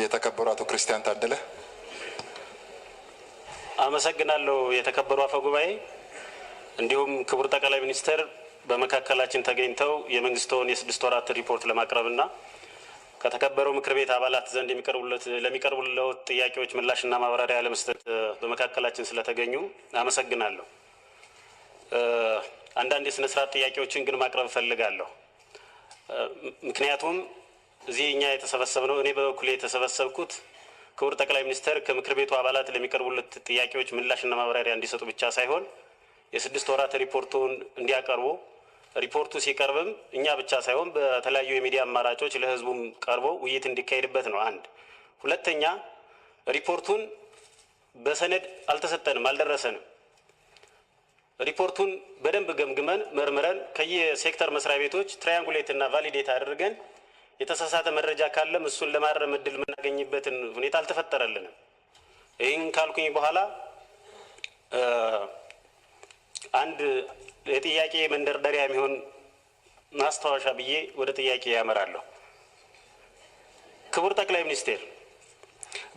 የተከበሩ አቶ ክርስቲያን ታደለ። አመሰግናለሁ። የተከበሩ አፈ ጉባኤ፣ እንዲሁም ክቡር ጠቅላይ ሚኒስትር በመካከላችን ተገኝተው የመንግስትዎን የ6 ወራት ሪፖርት ለማቅረብና ከተከበረው ምክር ቤት አባላት ዘንድ ለሚቀርቡለት ጥያቄዎች ምላሽና ማብራሪያ ለመስጠት በመካከላችን ስለተገኙ አመሰግናለሁ። አንዳንድ የስነ ስርዓት ጥያቄዎችን ግን ማቅረብ እፈልጋለሁ። ምክንያቱም እዚህ እኛ የተሰበሰብነው፣ እኔ በበኩሌ የተሰበሰብኩት ክቡር ጠቅላይ ሚኒስትር ከምክር ቤቱ አባላት ለሚቀርቡለት ጥያቄዎች ምላሽና ማብራሪያ እንዲሰጡ ብቻ ሳይሆን የ6 ወራት ሪፖርቱን እንዲያቀርቡ፣ ሪፖርቱ ሲቀርብም እኛ ብቻ ሳይሆን በተለያዩ የሚዲያ አማራጮች ለሕዝቡም ቀርቦ ውይይት እንዲካሄድበት ነው። አንድ። ሁለተኛ፣ ሪፖርቱን በሰነድ አልተሰጠንም፣ አልደረሰንም። ሪፖርቱን በደንብ ገምግመን፣ መርምረን፣ ከየሴክተር መስሪያ ቤቶች triangulate እና validate አድርገን የተሳሳተ መረጃ ካለም እሱን ለማረም እድል የምናገኝበትን ሁኔታ አልተፈጠረልንም። ይህን ካልኩኝ በኋላ አንድ የጥያቄ መንደርደሪያ የሚሆን ማስታወሻ ብዬ ወደ ጥያቄ ያመራለሁ። ክቡር ጠቅላይ ሚኒስቴር፣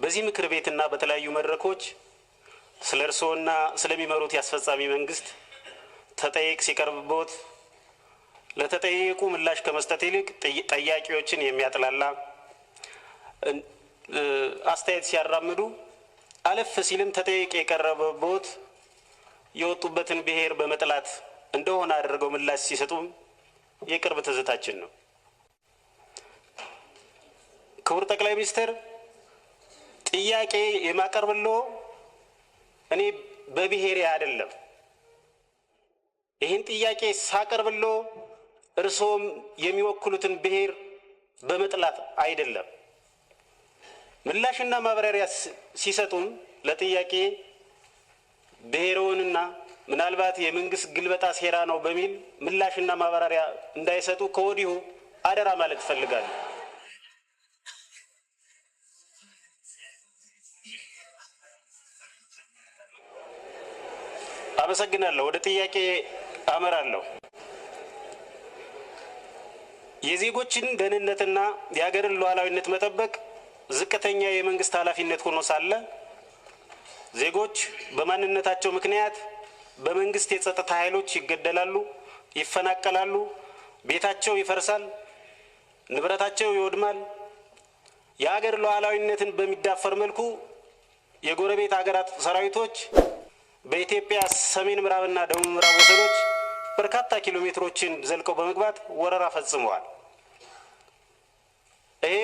በዚህ ምክር ቤትና በተለያዩ መድረኮች ስለ እርስዎና ስለሚመሩት የአስፈጻሚ መንግስት ተጠይቅ ሲቀርብቦት ለተጠየቁ ምላሽ ከመስጠት ይልቅ ጠያቂዎችን የሚያጥላላ አስተያየት ሲያራምዱ፣ አለፍ ሲልም ተጠይቅ የቀረበቦት የወጡበትን ብሔር በመጥላት እንደሆነ አድርገው ምላሽ ሲሰጡም የቅርብ ትዝታችን ነው። ክቡር ጠቅላይ ሚኒስትር፣ ጥያቄ የማቀርብልዎ እኔ በብሔሬ አይደለም። ይህን ጥያቄ ሳቀርብልዎ እርስዎም የሚወክሉትን ብሔር በመጥላት አይደለም። ምላሽና ማብራሪያ ሲሰጡም ለጥያቄ ብሔርዎንና ምናልባት የመንግስት ግልበጣ ሴራ ነው በሚል ምላሽና ማብራሪያ እንዳይሰጡ ከወዲሁ አደራ ማለት እፈልጋለሁ። አመሰግናለሁ። ወደ ጥያቄ አመራለሁ። የዜጎችን ደህንነትና የሀገርን ሉዓላዊነት መጠበቅ ዝቅተኛ የመንግስት ኃላፊነት ሆኖ ሳለ ዜጎች በማንነታቸው ምክንያት በመንግስት የጸጥታ ኃይሎች ይገደላሉ፣ ይፈናቀላሉ፣ ቤታቸው ይፈርሳል፣ ንብረታቸው ይወድማል። የሀገር ሉዓላዊነትን በሚዳፈር መልኩ የጎረቤት ሀገራት ሰራዊቶች በኢትዮጵያ ሰሜን ምዕራብና ደቡብ ምዕራብ ወሰኖች በርካታ ኪሎ ሜትሮችን ዘልቀው በመግባት ወረራ ፈጽመዋል። ይሄ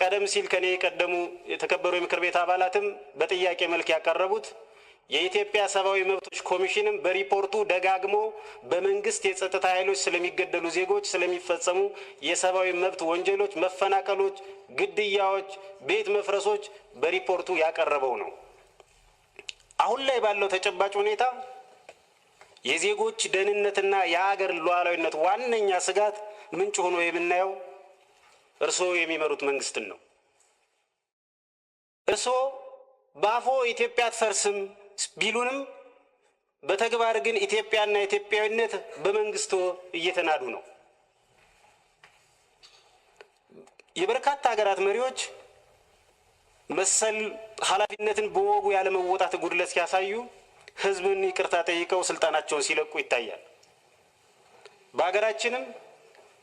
ቀደም ሲል ከኔ የቀደሙ የተከበሩ የምክር ቤት አባላትም በጥያቄ መልክ ያቀረቡት፣ የኢትዮጵያ ሰብአዊ መብቶች ኮሚሽንም በሪፖርቱ ደጋግሞ በመንግስት የጸጥታ ኃይሎች ስለሚገደሉ ዜጎች ስለሚፈጸሙ የሰብአዊ መብት ወንጀሎች፣ መፈናቀሎች፣ ግድያዎች፣ ቤት መፍረሶች በሪፖርቱ ያቀረበው ነው። አሁን ላይ ባለው ተጨባጭ ሁኔታ የዜጎች ደህንነትና የሀገር ሉዓላዊነት ዋነኛ ስጋት ምንጭ ሆኖ የምናየው እርስዎ የሚመሩት መንግስትን ነው። እርስዎ በአፎ ኢትዮጵያ አትፈርስም ቢሉንም በተግባር ግን ኢትዮጵያና ኢትዮጵያዊነት በመንግስቶ እየተናዱ ነው። የበርካታ ሀገራት መሪዎች መሰል ኃላፊነትን በወጉ ያለመወጣት ጉድለት ሲያሳዩ ህዝብን ይቅርታ ጠይቀው ስልጣናቸውን ሲለቁ ይታያል። በሀገራችንም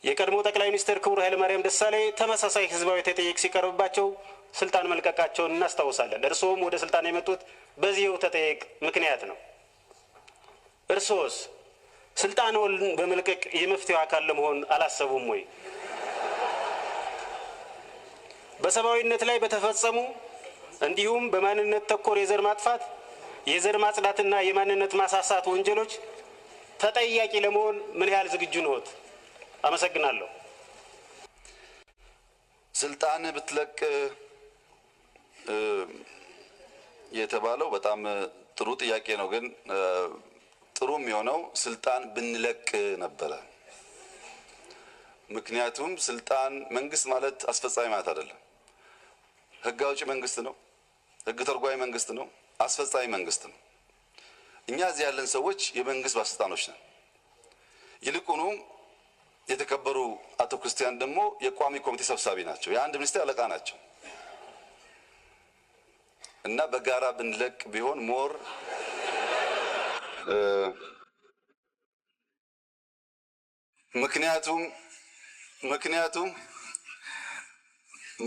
የቀድሞ ጠቅላይ ሚኒስትር ክቡር ኃይለማርያም ደሳለኝ ተመሳሳይ ህዝባዊ ተጠይቅ ሲቀርብባቸው ስልጣን መልቀቃቸውን እናስታውሳለን። እርስዎም ወደ ስልጣን የመጡት በዚሁ ተጠይቅ ምክንያት ነው። እርስዎስ ስልጣንዎን በመልቀቅ የመፍትሄው አካል ለመሆን አላሰቡም ወይ? በሰብአዊነት ላይ በተፈጸሙ እንዲሁም በማንነት ተኮር የዘር ማጥፋት፣ የዘር ማጽዳትና የማንነት ማሳሳት ወንጀሎች ተጠያቂ ለመሆን ምን ያህል ዝግጁ ነዎት? አመሰግናለሁ። ስልጣን ብትለቅ የተባለው በጣም ጥሩ ጥያቄ ነው። ግን ጥሩ የሚሆነው ስልጣን ብንለቅ ነበረ። ምክንያቱም ስልጣን መንግስት ማለት አስፈጻሚ ማለት አይደለም። ህግ አውጪ መንግስት ነው። ህግ ተርጓሚ መንግስት ነው። አስፈጻሚ መንግስት ነው። እኛ እዚህ ያለን ሰዎች የመንግስት ባለስልጣኖች ነን። ይልቁኑ የተከበሩ አቶ ክርስቲያን ደግሞ የቋሚ ኮሚቴ ሰብሳቢ ናቸው። የአንድ ሚኒስቴር አለቃ ናቸው። እና በጋራ ብንለቅ ቢሆን more ምክንያቱም ምክንያቱም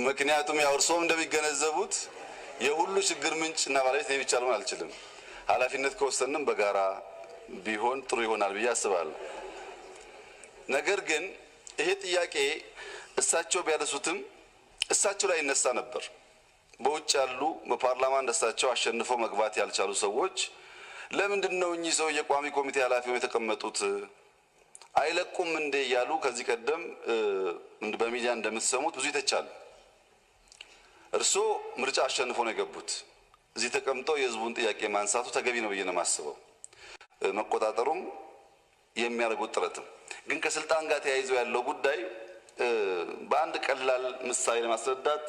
ምክንያቱም ያው እርስዎም እንደሚገነዘቡት የሁሉ ችግር ምንጭ እና ባለቤት እኔ ብቻ ልሆን አልችልም። ኃላፊነት ከወሰንም በጋራ ቢሆን ጥሩ ይሆናል ብዬ አስባለሁ። ነገር ግን ይሄ ጥያቄ እሳቸው ቢያነሱትም እሳቸው ላይ ይነሳ ነበር። በውጭ ያሉ በፓርላማ እንደሳቸው አሸንፈው መግባት ያልቻሉ ሰዎች ለምንድን ነው እኚህ ሰው የቋሚ ኮሚቴ ኃላፊ ሆነው የተቀመጡት አይለቁም እንዴ እያሉ ከዚህ ቀደም በሚዲያ እንደምትሰሙት ብዙ ይተቻሉ። እርስዎ ምርጫ አሸንፎ ነው የገቡት። እዚህ ተቀምጠው የህዝቡን ጥያቄ ማንሳቱ ተገቢ ነው ብዬ ነው የማስበው። መቆጣጠሩም የሚያደርጉት ጥረትም ግን ከስልጣን ጋር ተያይዞ ያለው ጉዳይ በአንድ ቀላል ምሳሌ ለማስረዳት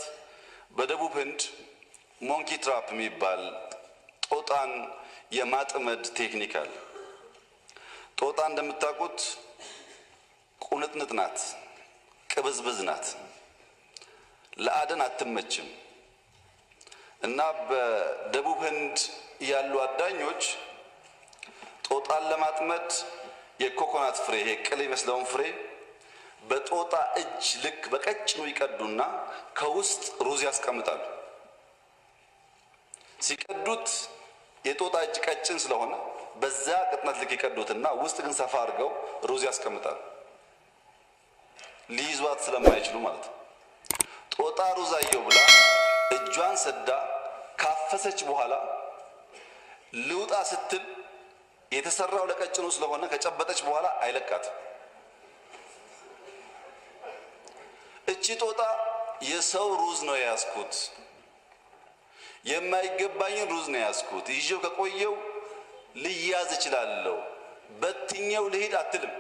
በደቡብ ህንድ monkey trap የሚባል ጦጣን የማጥመድ ቴክኒክ አለ። ጦጣ እንደምታውቁት ቁንጥንጥ ናት፣ ቅብዝብዝ ናት፣ ለአደን አትመችም። እና በደቡብ ህንድ ያሉ አዳኞች ጦጣን ለማጥመድ የኮኮናት ፍሬ ይሄ ቅል የሚመስለውን ፍሬ በጦጣ እጅ ልክ በቀጭኑ ይቀዱና ከውስጥ ሩዝ ያስቀምጣሉ። ሲቀዱት የጦጣ እጅ ቀጭን ስለሆነ በዛ ቅጥነት ልክ ይቀዱትና ውስጥ ግን ሰፋ አድርገው ሩዝ ያስቀምጣሉ። ሊይዟት ስለማይችሉ ማለት ነው። ጦጣ ሩዝ አየው ብላ እጇን ሰዳ ካፈሰች በኋላ ልውጣ ስትል የተሰራው ለቀጭኑ ስለሆነ ከጨበጠች በኋላ አይለቃትም። እቺ ጦጣ የሰው ሩዝ ነው የያዝኩት፣ የማይገባኝን ሩዝ ነው የያዝኩት፣ ይዤው ከቆየው ልያዝ እችላለሁ፣ በትኜው ልሂድ አትልም።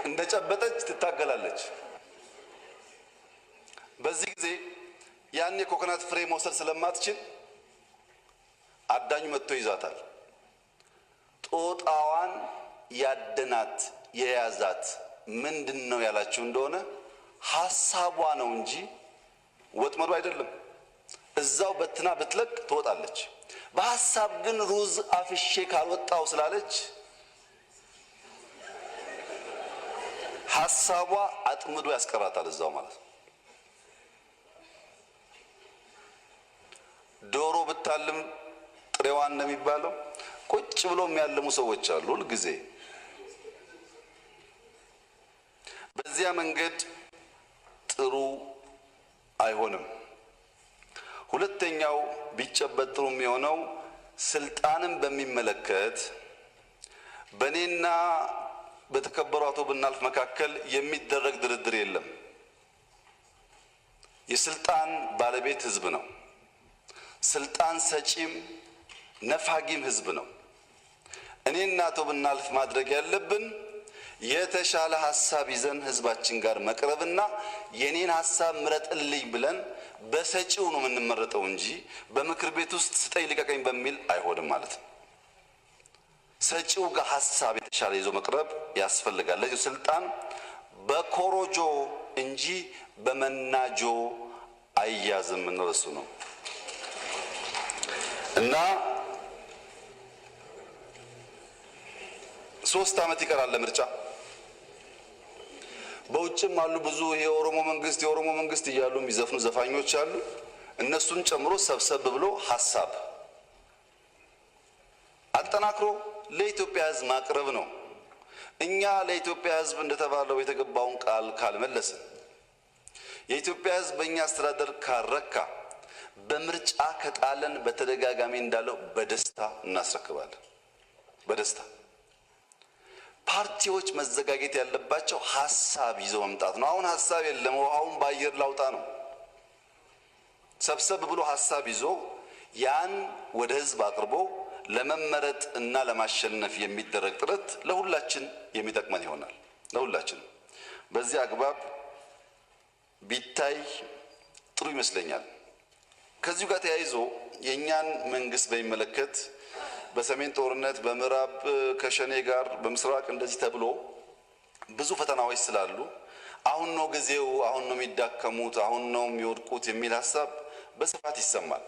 እንደጨበጠች ትታገላለች። በዚህ ጊዜ ያን የኮኮናት ፍሬ መውሰድ ስለማትችል አዳኙ መጥቶ ይዛታል። ጦጣዋን ያደናት የያዛት ምንድን ነው ያላችሁ እንደሆነ ሀሳቧ ነው እንጂ ወጥመዱ አይደለም። እዛው በትና ብትለቅ ትወጣለች። በሀሳብ ግን ሩዝ አፍሼ ካልወጣው ስላለች ሀሳቧ አጥምዶ ያስቀራታል እዛው ማለት ነው። ዶሮ ብታልም ጥሬዋን ነው የሚባለው። ቁጭ ብሎ የሚያልሙ ሰዎች አሉ ሁልጊዜ። በዚያ መንገድ ጥሩ አይሆንም። ሁለተኛው ቢጨበጥ ጥሩ የሚሆነው ስልጣንን በሚመለከት በእኔና በተከበሩ አቶ ብናልፍ መካከል የሚደረግ ድርድር የለም። የስልጣን ባለቤት ህዝብ ነው። ስልጣን ሰጪም ነፋጊም ህዝብ ነው። እኔና አቶ ብናልፍ ማድረግ ያለብን የተሻለ ሀሳብ ይዘን ህዝባችን ጋር መቅረብና የኔን ሀሳብ ምረጥልኝ ብለን በሰጪው ነው የምንመረጠው እንጂ በምክር ቤት ውስጥ ስጠኝ ልቀቀኝ በሚል አይሆንም ማለት ነው። ሰጪው ጋር ሀሳብ የተሻለ ይዞ መቅረብ ያስፈልጋል። ለዚህ ስልጣን በኮሮጆ እንጂ በመናጆ አይያዝም የምንለው እሱ ነው እና 3 ዓመት ይቀራል ለምርጫ። በውጭም አሉ ብዙ የኦሮሞ መንግስት የኦሮሞ መንግስት እያሉ የሚዘፍኑ ዘፋኞች አሉ። እነሱን ጨምሮ ሰብሰብ ብሎ ሀሳብ አጠናክሮ ለኢትዮጵያ ሕዝብ ማቅረብ ነው። እኛ ለኢትዮጵያ ሕዝብ እንደተባለው የተገባውን ቃል ካልመለስን፣ የኢትዮጵያ ሕዝብ በእኛ አስተዳደር ካልረካ፣ በምርጫ ከጣለን በተደጋጋሚ እንዳለው በደስታ እናስረክባለን። በደስታ ፓርቲዎች መዘጋጀት ያለባቸው ሀሳብ ይዘው መምጣት ነው። አሁን ሀሳብ የለም፣ ውሃውን በአየር ላውጣ ነው። ሰብሰብ ብሎ ሀሳብ ይዞ ያን ወደ ህዝብ አቅርቦ ለመመረጥ እና ለማሸነፍ የሚደረግ ጥረት ለሁላችን የሚጠቅመን ይሆናል። ለሁላችን በዚህ አግባብ ቢታይ ጥሩ ይመስለኛል። ከዚሁ ጋር ተያይዞ የእኛን መንግስት በሚመለከት በሰሜን ጦርነት፣ በምዕራብ ከሸኔ ጋር፣ በምስራቅ እንደዚህ ተብሎ ብዙ ፈተናዎች ስላሉ አሁን ነው ጊዜው፣ አሁን ነው የሚዳከሙት፣ አሁን ነው የሚወድቁት የሚል ሀሳብ በስፋት ይሰማል።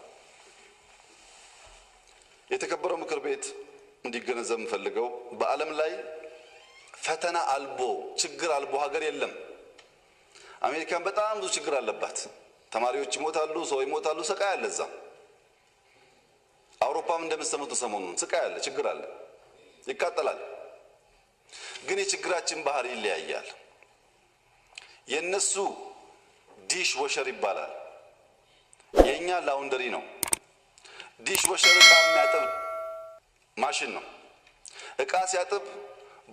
የተከበረው ምክር ቤት እንዲገነዘብ የምፈልገው በዓለም ላይ ፈተና አልቦ ችግር አልቦ ሀገር የለም። አሜሪካን በጣም ብዙ ችግር አለባት። ተማሪዎች ይሞታሉ፣ ሰው ይሞታሉ፣ ስቃይ አለ እዛ። አውሮፓም እንደምትሰሙት ሰሞኑን ስቃይ አለ፣ ችግር አለ፣ ይቃጠላል። ግን የችግራችን ባህሪ ይለያያል። የነሱ dish washer ይባላል፣ የእኛ laundry ነው። Dish washer እቃ የሚያጥብ ማሽን ነው። እቃ ሲያጥብ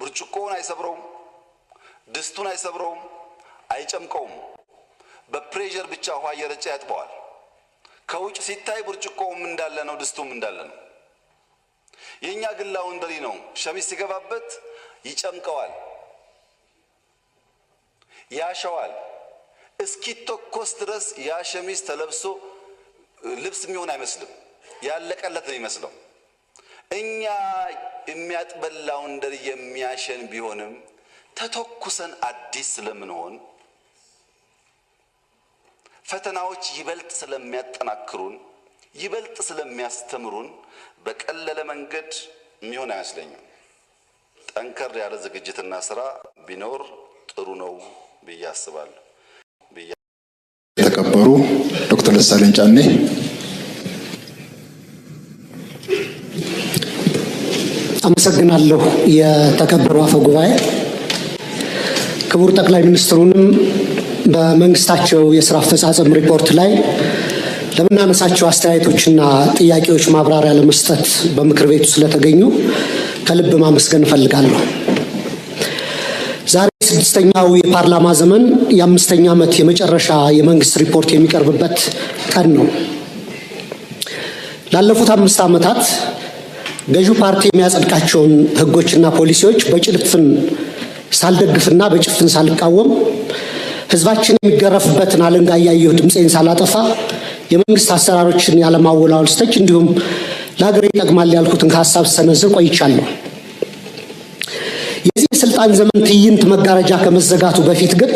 ብርጭቆውን አይሰብረውም፣ ድስቱን አይሰብረውም፣ አይጨምቀውም። በ pressure ብቻ ውሃ እየረጨ ያጥበዋል። ከውጭ ሲታይ ብርጭቆውም እንዳለ ነው፣ ድስቱም እንዳለ ነው። የእኛ ግን laundry ነው። ሸሚዝ ሲገባበት ይጨምቀዋል፣ ያሸዋል። እስኪተኮስ ድረስ ያ ሸሚዝ ተለብሶ ልብስ የሚሆን አይመስልም። ያለቀለት ነው የሚመስለው። እኛ የሚያጥበን laundry የሚያሸን ቢሆንም ተተኩሰን አዲስ ስለምንሆን ፈተናዎች ይበልጥ ስለሚያጠናክሩን ይበልጥ ስለሚያስተምሩን በቀለለ መንገድ የሚሆን አይመስለኝም። ጠንከር ያለ ዝግጅትና ስራ ቢኖር ጥሩ ነው ብዬ አስባለሁ። የተከበሩ ዶክተር ደሳለኝ ጫኔ። አመሰግናለሁ። የተከበሩ አፈ ጉባኤ፣ ክቡር ጠቅላይ ሚኒስትሩንም በመንግስታቸው የስራ አፈጻጸም ሪፖርት ላይ ለምናነሳቸው አስተያየቶችና ጥያቄዎች ማብራሪያ ለመስጠት በምክር ቤቱ ስለተገኙ ከልብ ማመስገን እፈልጋለሁ። ዛሬ 6ኛው የፓርላማ ዘመን የ5ኛ ዓመት የመጨረሻ የመንግስት ሪፖርት የሚቀርብበት ቀን ነው። ላለፉት 5 ዓመታት ገዢው ፓርቲ የሚያጸድቃቸውን ህጎችና ፖሊሲዎች በጭፍን ሳልደግፍና በጭፍን ሳልቃወም፣ ህዝባችን የሚገረፍበትን አለንጋ እያየሁ ድምፄን ሳላጠፋ፣ የመንግስት አሰራሮችን ያለማወላወል ስተች እንዲሁም ለሀገር ይጠቅማል ያልኩትን ሀሳብ ስሰነዝር ቆይቻለሁ። የዚህ የስልጣን ዘመን ትዕይንት መጋረጃ ከመዘጋቱ በፊት ግን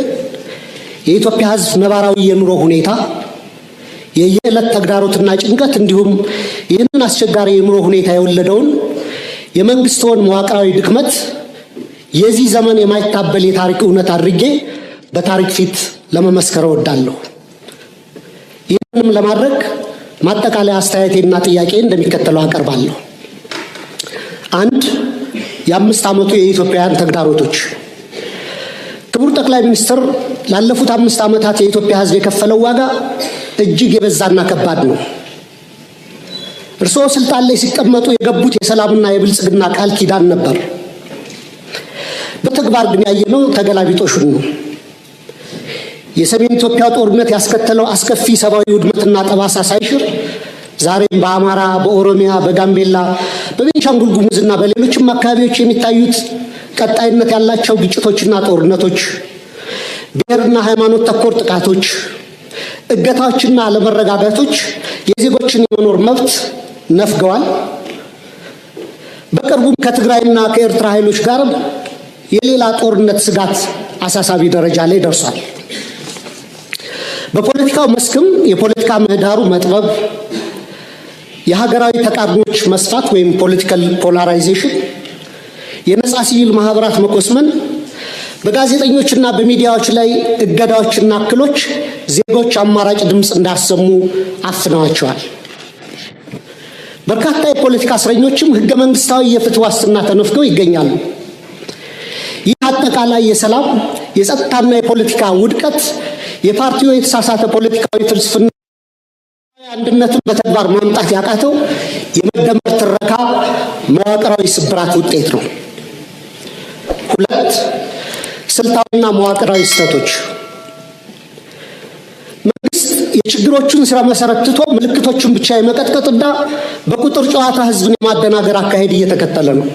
የኢትዮጵያ ህዝብ ነባራዊ የኑሮ ሁኔታ፣ የየዕለት ተግዳሮትና ጭንቀት እንዲሁም ይህንን አስቸጋሪ የኑሮ ሁኔታ የወለደውን የመንግስትን መዋቅራዊ ድክመት የዚህ ዘመን የማይታበል የታሪክ እውነት አድርጌ በታሪክ ፊት ለመመስከር እወዳለሁ። ይህንንም ለማድረግ ማጠቃለያ አስተያየቴና ጥያቄ እንደሚከተለው አቀርባለሁ። 1፣ የ5 ዓመቱ የኢትዮጵያውያን ተግዳሮቶች። ክቡር ጠቅላይ ሚኒስትር፣ ላለፉት 5 ዓመታት የኢትዮጵያ ህዝብ የከፈለው ዋጋ እጅግ የበዛና ከባድ ነው። እርስዎ ስልጣን ላይ ሲቀመጡ የገቡት የሰላምና የብልጽግና ቃል ኪዳን ነበር። በተግባር ግን ያየነው ተገላቢጦሹን ነው። የሰሜን ኢትዮጵያ ጦርነት ያስከተለው አስከፊ ሰብአዊ ውድመትና ጠባሳ ሳይሽር ዛሬም በአማራ፣ በኦሮሚያ፣ በጋምቤላ፣ በቤንሻንጉል ጉሙዝና በሌሎችም አካባቢዎች የሚታዩት ቀጣይነት ያላቸው ግጭቶችና ጦርነቶች፣ ብሔርና ሃይማኖት ተኮር ጥቃቶች፣ እገታዎችና አለመረጋጋቶች የዜጎችን የመኖር መብት ነፍገዋል። በቅርቡም ከትግራይና ከኤርትራ ኃይሎች ጋር የሌላ ጦርነት ስጋት አሳሳቢ ደረጃ ላይ ደርሷል። በፖለቲካው መስክም የፖለቲካ ምህዳሩ መጥበብ፣ የሀገራዊ ተቃርኖች መስፋት ወይም political polarization፣ የነጻ ሲቪል ማህበራት መኮስመን፣ በጋዜጠኞችና በሚዲያዎች ላይ እገዳዎችና እክሎች ዜጎች አማራጭ ድምፅ እንዳያሰሙ አፍነዋቸዋል። በርካታ የፖለቲካ እስረኞችም ህገ መንግስታዊ የፍትህ ዋስትና ተነፍገው ይገኛሉ። ይህ አጠቃላይ የሰላም፣ የጸጥታና የፖለቲካ ውድቀት የፓርቲው የተሳሳተ ፖለቲካዊ ፍልስፍና አንድነትን በተግባር ማምጣት ያቃተው የመደመር ትረካ መዋቅራዊ ስብራት ውጤት ነው። 2፣ ስልታዊና መዋቅራዊ ስህተቶች። መንግስት የችግሮቹን ስረ መሰረት ትቶ ምልክቶቹን ብቻ የመቀጥቀጥና በቁጥር ጨዋታ ህዝብን የማደናገር አካሄድ እየተከተለ ነው።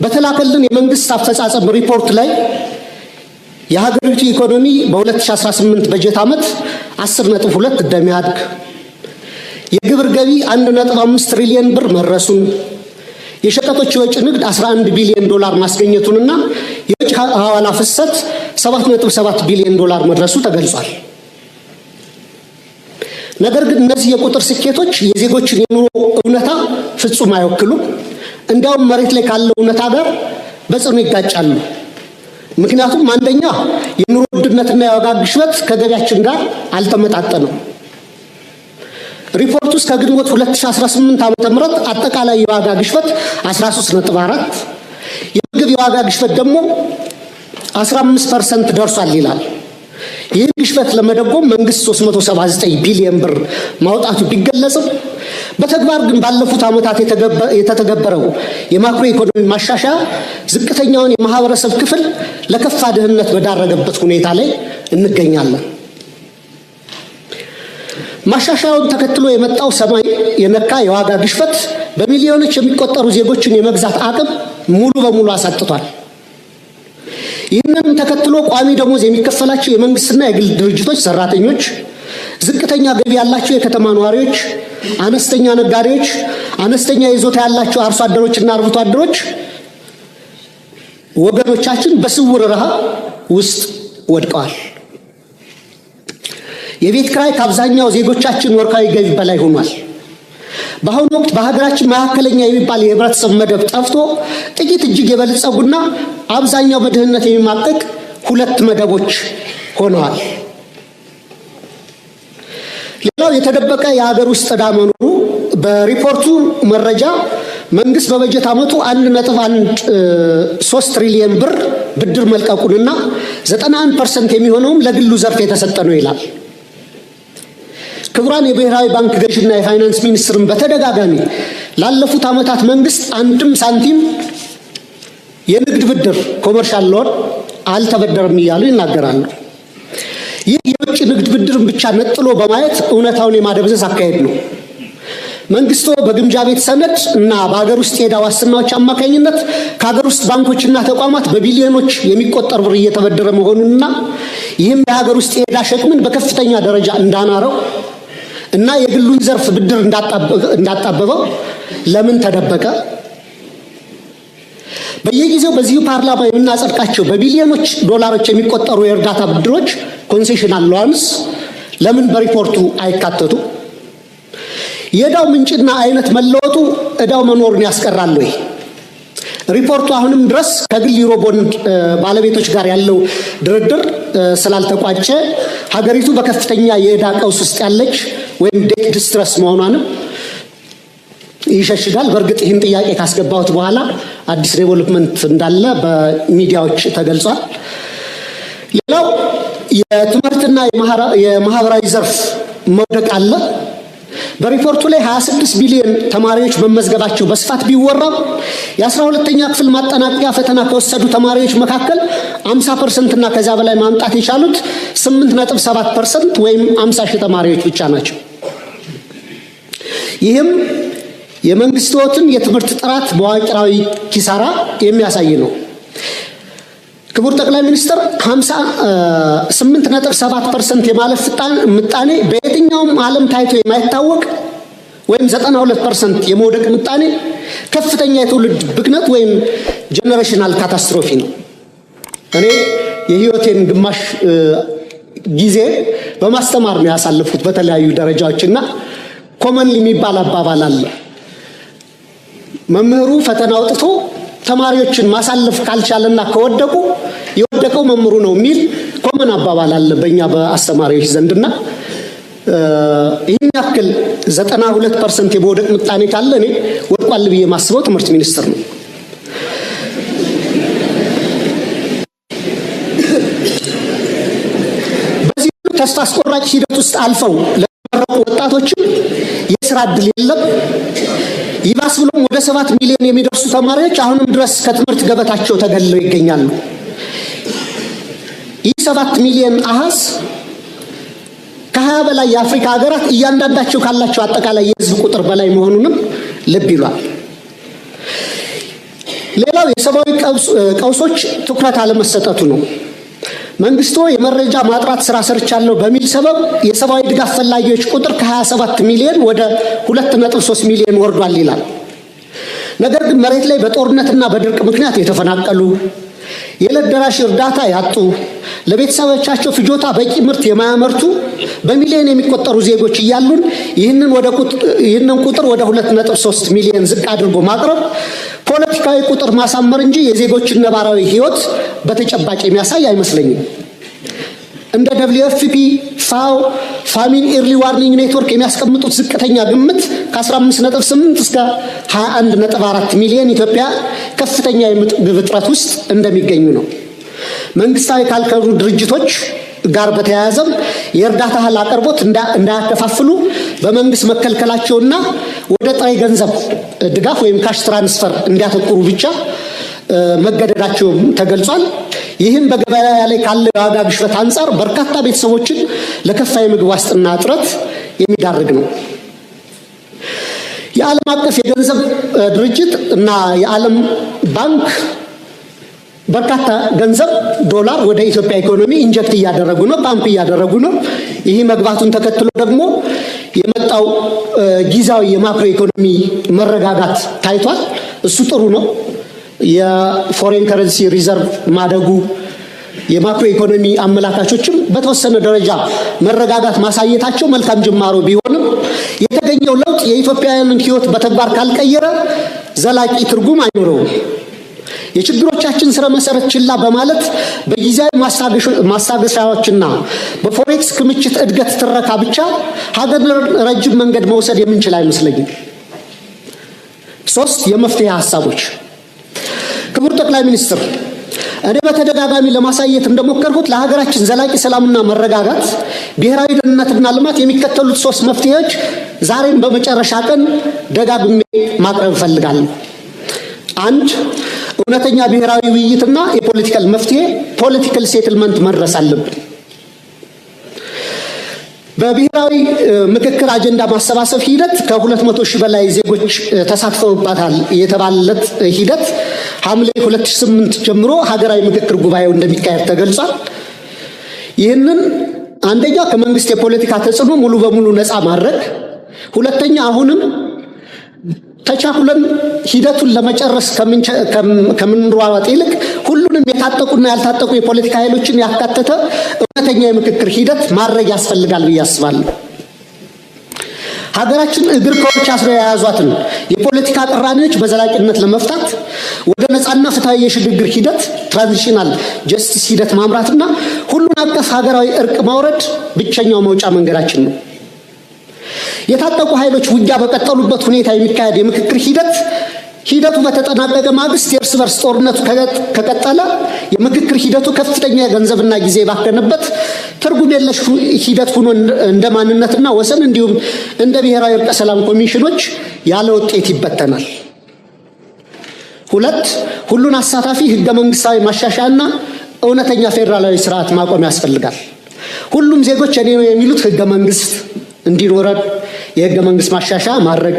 በተላከልን የመንግስት አፈጻጸም ሪፖርት ላይ የሀገሪቱ ኢኮኖሚ በ2018 በጀት ዓመት 10.2 እንደሚያድግ፣ የግብር ገቢ 1.5 ትሪሊየን ብር መድረሱን፣ የሸቀጦች የወጪ ንግድ 11 ቢሊዮን ዶላር ማስገኘቱንና የውጭ ሐዋላ ፍሰት 7.7 ቢሊዮን ዶላር መድረሱ ተገልጿል። ነገር ግን እነዚህ የቁጥር ስኬቶች የዜጎችን የኑሮ እውነታ ፍጹም አይወክሉም። እንዲያውም መሬት ላይ ካለው እውነታ ጋር በጽኑ ይጋጫሉ። ምክንያቱም አንደኛ የኑሮ ውድነትና የዋጋ ግሽበት ከገቢያችን ጋር አልተመጣጠነም። ሪፖርቱ እስከ ግንቦት 2018 ዓ.ም አጠቃላይ የዋጋ ግሽበት 13.4፣ የምግብ የዋጋ ግሽበት ደግሞ 15% ደርሷል ይላል። ይህን ግሽበት ለመደጎም መንግስት 379 ቢሊዮን ብር ማውጣቱ ቢገለጽም በተግባር ግን ባለፉት ዓመታት የተተገበረው የማክሮ ኢኮኖሚ ማሻሻያ ዝቅተኛውን የማህበረሰብ ክፍል ለከፋ ድህነት በዳረገበት ሁኔታ ላይ እንገኛለን። ማሻሻያውን ተከትሎ የመጣው ሰማይ የነካ የዋጋ ግሽበት በሚሊዮኖች የሚቆጠሩ ዜጎችን የመግዛት አቅም ሙሉ በሙሉ አሳጥቷል። ይህንንም ተከትሎ ቋሚ ደሞዝ የሚከፈላቸው የመንግስትና የግል ድርጅቶች ሰራተኞች፣ ዝቅተኛ ገቢ ያላቸው የከተማ ነዋሪዎች፣ አነስተኛ ነጋዴዎች፣ አነስተኛ ይዞታ ያላቸው አርሶ አደሮችና አርብቶ አደሮች ወገኖቻችን በስውር ረሃብ ውስጥ ወድቀዋል። የቤት ክራይ ከአብዛኛው ዜጎቻችን ወርሃዊ ገቢ በላይ ሆኗል። በአሁኑ ወቅት በሀገራችን መካከለኛ የሚባል የህብረተሰብ መደብ ጠፍቶ ጥቂት እጅግ የበለጸጉና አብዛኛው በድህነት የሚማቅቅ ሁለት መደቦች ሆነዋል። ሌላው የተደበቀ የሀገር ውስጥ ዕዳ መኖሩ በሪፖርቱ መረጃ መንግስት በበጀት ዓመቱ 1.13 ትሪሊየን ብር ብድር መልቀቁንና 91% የሚሆነውም ለግሉ ዘርፍ የተሰጠ ነው ይላል። ክቡራን የብሔራዊ ባንክ ገዥና የፋይናንስ ሚኒስትርን በተደጋጋሚ ላለፉት ዓመታት መንግስት አንድም ሳንቲም የንግድ ብድር commercial loan አልተበደረም እያሉ ይናገራሉ። ይህ የውጭ ንግድ ብድርን ብቻ ነጥሎ በማየት እውነታውን የማደብዘዝ አካሄድ ነው። መንግስቶ በግምጃ ቤት ሰነድ እና በሀገር ውስጥ የዕዳ ዋስትናዎች አማካኝነት ከሀገር ውስጥ ባንኮችና ተቋማት በቢሊዮኖች የሚቆጠር ብር እየተበደረ መሆኑንና ይህም የሀገር ውስጥ የዕዳ ሸክምን በከፍተኛ ደረጃ እንዳናረው እና የግሉን ዘርፍ ብድር እንዳጣበበው ለምን ተደበቀ? በየጊዜው በዚሁ ፓርላማ የምናጸድቃቸው በቢሊዮኖች ዶላሮች የሚቆጠሩ የእርዳታ ብድሮች concessional loans ለምን በሪፖርቱ አይካተቱ? የዕዳው ምንጭና አይነት መለወጡ ዕዳው መኖሩን ያስቀራል ወይ? ሪፖርቱ አሁንም ድረስ ከግል ዩሮ ቦንድ ባለቤቶች ጋር ያለው ድርድር ስላልተቋጨ ሀገሪቱ በከፍተኛ የዕዳ ቀውስ ውስጥ ያለች ወይም debt distress መሆኗንም ይሸሽጋል። በእርግጥ ይህን ጥያቄ ካስገባሁት በኋላ አዲስ development እንዳለ በሚዲያዎች ተገልጿል። ሌላው የትምህርትና የማህበራዊ ዘርፍ መውደቅ አለ። በሪፖርቱ ላይ 26 ቢሊዮን ተማሪዎች መመዝገባቸው በስፋት ቢወራም የ12ኛ ክፍል ማጠናቀቂያ ፈተና ከወሰዱ ተማሪዎች መካከል 50% እና ከዚያ በላይ ማምጣት የቻሉት 8.7% ወይም 50 ሺህ ተማሪዎች ብቻ ናቸው። ይህም የመንግስትን የትምህርት ጥራት መዋቅራዊ ኪሳራ የሚያሳይ ነው። ክቡር ጠቅላይ ሚኒስትር 58.7% የማለፍ ምጣኔ በየትኛውም ዓለም ታይቶ የማይታወቅ ወይም 92% የመውደቅ ምጣኔ ከፍተኛ የትውልድ ብክነት ወይም generational catastrophe ነው። እኔ የህይወቴን ግማሽ ጊዜ በማስተማር ነው ያሳለፍኩት በተለያዩ ደረጃዎች እና common የሚባል አባባል አለ። መምህሩ ፈተና አውጥቶ ተማሪዎችን ማሳለፍ ካልቻለና ከወደቁ የወደቀው መምህሩ ነው የሚል common አባባል አለ በእኛ በአስተማሪዎች ዘንድና ይህን ያክል 92% የመውደቅ ምጣኔ ካለ እኔ ወድቋል ብዬ ማስበው ትምህርት ሚኒስትር ነው። በዚህ ተስፋ አስቆራጭ ሂደት ውስጥ አልፈው ለተመረቁ ወጣቶችም የስራ እድል የለም። ይባስ ብሎም ወደ 7 ሚሊዮን የሚደርሱ ተማሪዎች አሁንም ድረስ ከትምህርት ገበታቸው ተገልለው ይገኛሉ። ይህ 7 ሚሊዮን አሃዝ ከ20 በላይ የአፍሪካ ሀገራት እያንዳንዳቸው ካላቸው አጠቃላይ የህዝብ ቁጥር በላይ መሆኑንም ልብ ይሏል። ሌላው የሰብአዊ ቀውሶች ትኩረት አለመሰጠቱ ነው። መንግስቱ የመረጃ ማጥራት ስራ ሰርቻለሁ በሚል ሰበብ የሰብአዊ ድጋፍ ፈላጊዎች ቁጥር ከ27 ሚሊዮን ወደ 2.3 ሚሊዮን ወርዷል ይላል። ነገር ግን መሬት ላይ በጦርነትና በድርቅ ምክንያት የተፈናቀሉ፣ የዕለት ደራሽ እርዳታ ያጡ፣ ለቤተሰቦቻቸው ፍጆታ በቂ ምርት የማያመርቱ በሚሊዮን የሚቆጠሩ ዜጎች እያሉን ይህንን ቁጥር ወደ 2.3 ሚሊዮን ዝቅ አድርጎ ማቅረብ ፖለቲካዊ ቁጥር ማሳመር እንጂ የዜጎችን ነባራዊ ሕይወት በተጨባጭ የሚያሳይ አይመስለኝም። እንደ WFP፣ FAO፣ Famine Early Warning Network የሚያስቀምጡት ዝቅተኛ ግምት ከ15.8 እስከ 21.4 ሚሊዮን ኢትዮጵያ ከፍተኛ የምግብ እጥረት ውስጥ እንደሚገኙ ነው። መንግስታዊ ካልሆኑ ድርጅቶች ጋር በተያያዘም የእርዳታ እህል አቅርቦት እንዳያከፋፍሉ በመንግስት መከልከላቸውና ወደ ጥሬ ገንዘብ ድጋፍ ወይም cash transfer እንዲያተኩሩ ብቻ መገደዳቸውም ተገልጿል። ይህም በገበያ ላይ ካለው የዋጋ ግሽበት አንጻር በርካታ ቤተሰቦችን ለከፋ የምግብ ዋስትና እጥረት የሚዳርግ ነው። የዓለም አቀፍ የገንዘብ ድርጅት እና የዓለም ባንክ በርካታ ገንዘብ ዶላር ወደ ኢትዮጵያ ኢኮኖሚ inject እያደረጉ ነው፣ ፓምፕ እያደረጉ ነው። ይህ መግባቱን ተከትሎ ደግሞ የመጣው ጊዜያዊ የማክሮ ኢኮኖሚ መረጋጋት ታይቷል። እሱ ጥሩ ነው። የ foreign currency reserve ማደጉ፣ የማክሮ ኢኮኖሚ አመላካቾችም በተወሰነ ደረጃ መረጋጋት ማሳየታቸው መልካም ጅማሮ ቢሆንም የተገኘው ለውጥ የኢትዮጵያውያንን ሕይወት በተግባር ካልቀየረ ዘላቂ ትርጉም አይኖረውም። የችግሮቻችን ስረ መሰረት ችላ በማለት በጊዜያዊ ማስታገሻዎችና በ forex ክምችት እድገት ትረካ ብቻ ሀገርን ረጅም መንገድ መውሰድ የምንችል አይመስለኝም። ሶስት፣ የመፍትሄ ሀሳቦች። ክቡር ጠቅላይ ሚኒስትር፣ እኔ በተደጋጋሚ ለማሳየት እንደሞከርኩት ለሀገራችን ዘላቂ ሰላምና መረጋጋት፣ ብሔራዊ ደህንነትና ልማት የሚከተሉት ሶስት መፍትሄዎች ዛሬም በመጨረሻ ቀን ደጋግሜ ማቅረብ እፈልጋለሁ። አንድ፣ እውነተኛ ብሔራዊ ውይይትና የ political መፍትሄ፣ political settlement መድረስ አለብን። በብሔራዊ ምክክር አጀንዳ ማሰባሰብ ሂደት ከ200,000 በላይ ዜጎች ተሳትፈውባታል የተባለለት ሂደት ሐምሌ 2008 ጀምሮ ሀገራዊ ምክክር ጉባኤው እንደሚካሄድ ተገልጿል። ይህንን አንደኛ ከመንግስት የፖለቲካ ተጽዕኖ ሙሉ በሙሉ ነፃ ማድረግ፣ ሁለተኛ አሁንም ተቻኩለን ሂደቱን ለመጨረስ ከምንሯሯጥ ይልቅ ሁሉንም የታጠቁና ያልታጠቁ የፖለቲካ ኃይሎችን ያካተተ እውነተኛ የምክክር ሂደት ማድረግ ያስፈልጋል ብዬ አስባለሁ። ሀገራችን እግር ከወርች አስረው የያዟትን የፖለቲካ ቅራኔዎች በዘላቂነት ለመፍታት ወደ ነፃና ፍትሐዊ የሽግግር ሂደት፣ transitional justice ሂደት ማምራትና ሁሉን አቀፍ ሀገራዊ እርቅ ማውረድ ብቸኛው መውጫ መንገዳችን ነው። የታጠቁ ኃይሎች ውጊያ በቀጠሉበት ሁኔታ የሚካሄድ የምክክር ሂደት ሂደቱ በተጠናቀቀ ማግስት የእርስ በርስ ጦርነቱ ከቀጠለ የምክክር ሂደቱ ከፍተኛ ገንዘብና ጊዜ የባከነበት ትርጉም የለሽ ሂደት ሆኖ እንደ ማንነትና ወሰን እንዲሁም እንደ ብሔራዊ እርቀ ሰላም ኮሚሽኖች ያለ ውጤት ይበተናል። ሁለት፣ ሁሉን አሳታፊ ህገ መንግስታዊ ማሻሻያና እውነተኛ ፌዴራላዊ ስርዓት ማቆም ያስፈልጋል። ሁሉም ዜጎች የኔ ነው የሚሉት ህገ መንግስት እንዲኖረን የህገ መንግስት ማሻሻያ ማድረግ፣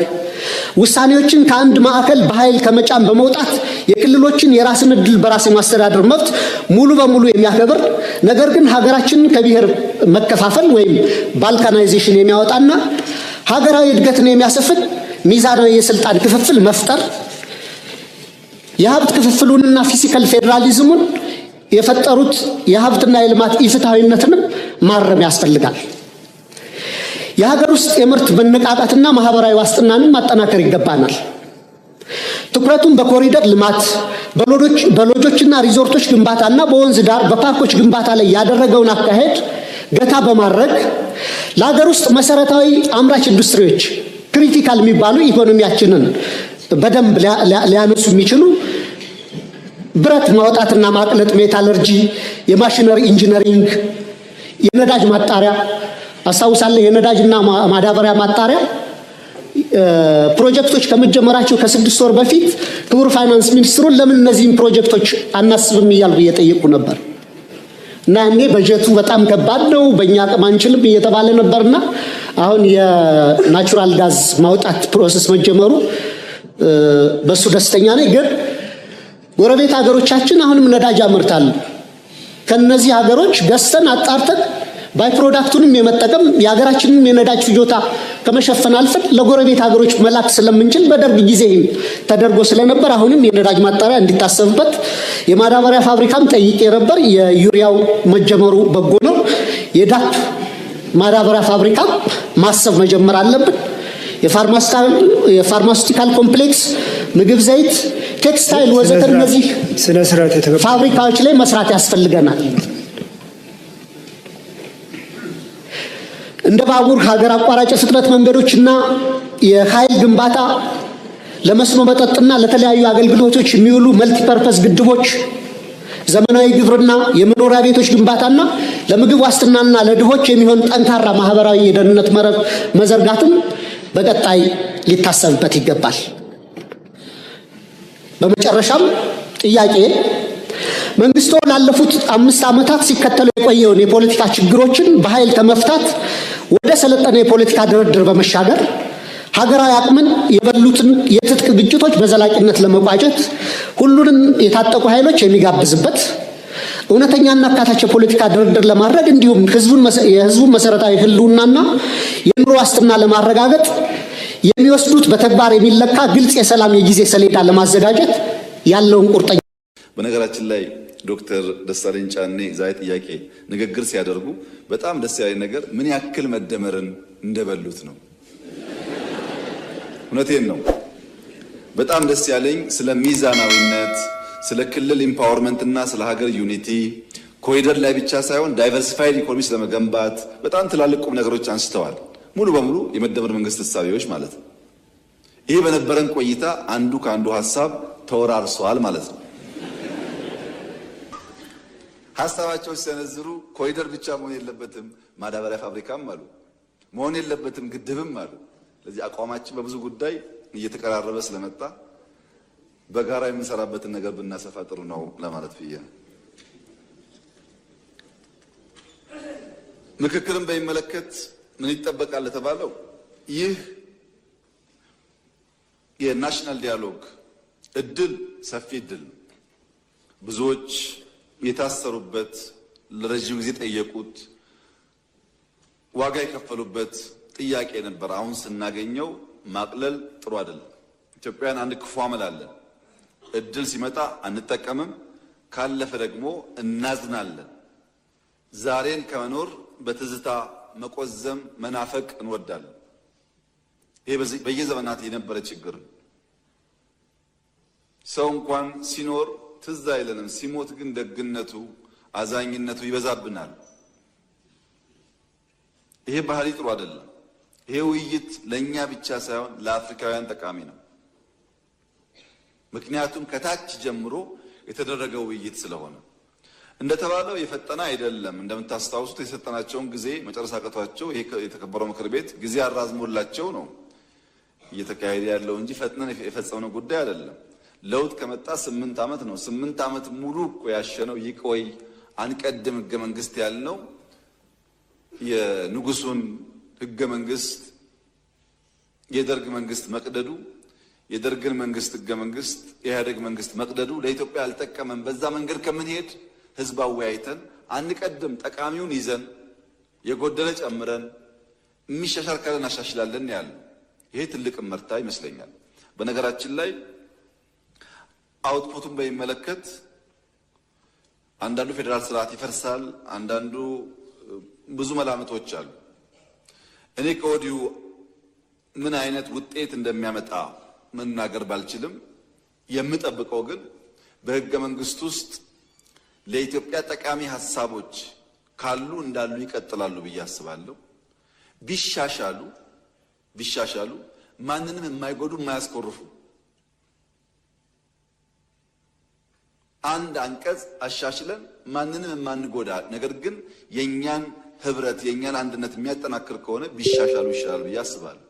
ውሳኔዎችን ከአንድ ማዕከል በኃይል ከመጫን በመውጣት የክልሎችን የራስን እድል በራስ የማስተዳደር መብት ሙሉ በሙሉ የሚያከብር፣ ነገር ግን ሀገራችንን ከብሔር መከፋፈል ወይም balkanization የሚያወጣና ሀገራዊ እድገትን የሚያሰፍን ሚዛናዊ የስልጣን ክፍፍል መፍጠር፣ የሀብት ክፍፍሉንና fiscal ፌዴራሊዝሙን የፈጠሩት የሀብትና የልማት ኢፍትሐዊነትንም ማረም ያስፈልጋል። የሀገር ውስጥ የምርት መነቃቃትና ማህበራዊ ዋስትናንም ማጠናከር ይገባናል። ትኩረቱን በኮሪደር ልማት፣ በሎጆችና ሪዞርቶች ግንባታና በወንዝ ዳር በፓርኮች ግንባታ ላይ ያደረገውን አካሄድ ገታ በማድረግ ለሀገር ውስጥ መሰረታዊ አምራች ኢንዱስትሪዎች critical የሚባሉ ኢኮኖሚያችንን በደንብ ሊያነሱ የሚችሉ ብረት ማውጣትና ማቅለጥ፣ metallurgy፣ የ machinery engineering፣ የነዳጅ ማጣሪያ አስታውሳለሁ። የነዳጅና ማዳበሪያ ማጣሪያ ፕሮጀክቶች ከመጀመራቸው ከ6 ወር በፊት ክቡር ፋይናንስ ሚኒስትሩን ለምን እነዚህን ፕሮጀክቶች አናስብም እያልኩ እየጠየቁ ነበር። እና ያኔ በጀቱ በጣም ከባድ ነው፣ በእኛ አቅም አንችልም እየተባለ ነበርና አሁን የ natural gas ማውጣት process መጀመሩ በሱ ደስተኛ ነኝ። ግን ጎረቤት ሀገሮቻችን አሁንም ነዳጅ ያመርታሉ። ከነዚህ ሀገሮች ገዝተን አጣርተን By-product ኡንም የመጠቀም የሀገራችንንም የነዳጅ ፍጆታ ከመሸፈን አልፈን ለጎረቤት ሀገሮች መላክ ስለምንችል በደርግ ጊዜ ተደርጎ ስለነበር አሁንም የነዳጅ ማጣሪያ እንዲታሰብበት፣ የማዳበሪያ ፋብሪካም ጠይቄ ነበር። የዩሪያው መጀመሩ በጎ ነው። የዳፕ ማዳበሪያ ፋብሪካ ማሰብ መጀመር አለብን። የ pharmaceutical complex፣ ምግብ ዘይት፣ ቴክስታይል ወዘተ እነዚህ ስነ ስርዓት የተከበረ ፋብሪካዎች ላይ መስራት ያስፈልገናል። እንደ ባቡር፣ ሀገር አቋራጭ የፍጥነት መንገዶችና የኃይል ግንባታ፣ ለመስኖ መጠጥና ለተለያዩ አገልግሎቶች የሚውሉ multipurpose ግድቦች፣ ዘመናዊ ግብርና፣ የመኖሪያ ቤቶች ግንባታና ለምግብ ዋስትናና ለድሆች የሚሆን ጠንካራ ማህበራዊ የደህንነት መረብ መዘርጋትም በቀጣይ ሊታሰብበት ይገባል። በመጨረሻም ጥያቄ፣ መንግስቶ ላለፉት 5 ዓመታት ሲከተለው የቆየውን የፖለቲካ ችግሮችን በኃይል ከመፍታት ወደ ሰለጠነ የፖለቲካ ድርድር በመሻገር ሀገራዊ አቅምን የበሉትን የትጥቅ ግጭቶች በዘላቂነት ለመቋጨት ሁሉንም የታጠቁ ኃይሎች የሚጋብዝበት እውነተኛና አካታች የፖለቲካ ድርድር ለማድረግ እንዲሁም የህዝቡን መሰረታዊ ህልውናና የኑሮ ዋስትና ለማረጋገጥ የሚወስዱት በተግባር የሚለካ ግልጽ የሰላም የጊዜ ሰሌዳ ለማዘጋጀት ያለውን ቁርጠኛ በነገራችን ላይ ዶክተር ደሳለኝ ጫኔ ዛሬ ጥያቄ ንግግር ሲያደርጉ በጣም ደስ ያለኝ ነገር ምን ያክል መደመርን እንደበሉት ነው። እውነቴን ነው። በጣም ደስ ያለኝ ስለ ሚዛናዊነት፣ ስለ ክልል empowerment እና ስለ ሀገር unity ኮሪደር ላይ ብቻ ሳይሆን diversified economy ስለመገንባት በጣም ትላልቅ ቁም ነገሮች አንስተዋል። ሙሉ በሙሉ የመደመር መንግስት እሳቤዎች ማለት ነው። ይሄ በነበረን ቆይታ አንዱ ከአንዱ ሀሳብ ተወራርሷል ማለት ነው። ሀሳባቸው ሲሰነዝሩ ኮሪደር ብቻ መሆን የለበትም ማዳበሪያ ፋብሪካም አሉ፣ መሆን የለበትም ግድብም አሉ። ስለዚህ አቋማችን በብዙ ጉዳይ እየተቀራረበ ስለመጣ በጋራ የምንሰራበትን ነገር ብናሰፋ ጥሩ ነው ለማለት ብዬ ነው። ምክክርን በሚመለከት ምን ይጠበቃል ለተባለው ይህ የ national dialogue እድል ሰፊ እድል ነው። ብዙዎች የታሰሩበት፣ ለረጅም ጊዜ ጠየቁት፣ ዋጋ የከፈሉበት ጥያቄ ነበር። አሁን ስናገኘው ማቅለል ጥሩ አይደለም። ኢትዮጵያውያን አንድ ክፉ አመል አለን። እድል ሲመጣ አንጠቀምም፣ ካለፈ ደግሞ እናዝናለን። ዛሬን ከመኖር በትዝታ መቆዘም፣ መናፈቅ እንወዳለን። ይሄ በየዘመናት የነበረ ችግር ነው። ሰው እንኳን ሲኖር ትዝ አይለንም፣ ሲሞት ግን ደግነቱ፣ አዛኝነቱ ይበዛብናል። ይሄ ባህሪ ጥሩ አይደለም። ይሄ ውይይት ለኛ ብቻ ሳይሆን ለአፍሪካውያን ጠቃሚ ነው። ምክንያቱም ከታች ጀምሮ የተደረገው ውይይት ስለሆነ እንደተባለው የፈጠነ አይደለም። እንደምታስታውሱት የሰጠናቸውን ጊዜ መጨረስ አቅቷቸው ይሄ የተከበረው ምክር ቤት ጊዜ አራዝሞላቸው ነው እየተካሄደ ያለው እንጂ ፈጥነን የፈጸምነው ጉዳይ አይደለም። ለውጥ ከመጣ 8 ዓመት ነው። 8 ዓመት ሙሉ እኮ ያሸነው ይቆይ አንቀድም ህገ መንግስት ያልነው የንጉሱን ህገ መንግስት የደርግ መንግስት መቅደዱ፣ የደርግን መንግስት ህገ መንግስት የኢህአዴግ መንግስት መቅደዱ ለኢትዮጵያ አልጠቀመም። በዛ መንገድ ከምንሄድ ህዝብ አወያይተን አንቀድም፣ ጠቃሚውን ይዘን የጎደለ ጨምረን የሚሻሻል ካለ እናሻሽላለን ያልነው ይሄ ትልቅ እመርታ ይመስለኛል። በነገራችን ላይ output ኡን በሚመለከት አንዳንዱ ፌዴራል ስርዓት ይፈርሳል፣ አንዳንዱ ብዙ መላምቶች አሉ። እኔ ከወዲሁ ምን አይነት ውጤት እንደሚያመጣ መናገር ባልችልም የምጠብቀው ግን በህገ መንግስት ውስጥ ለኢትዮጵያ ጠቃሚ ሀሳቦች ካሉ እንዳሉ ይቀጥላሉ ብዬ አስባለሁ። ቢሻሻሉ ማንንም የማይጎዱ፣ የማያስኮርፉ፣ አንድ አንቀጽ አሻሽለን ማንንም የማንጎዳ ነገር ግን የኛን ህብረት የኛን አንድነት የሚያጠናክር ከሆነ ቢሻሻሉ ይሻላል ብዬ አስባለሁ።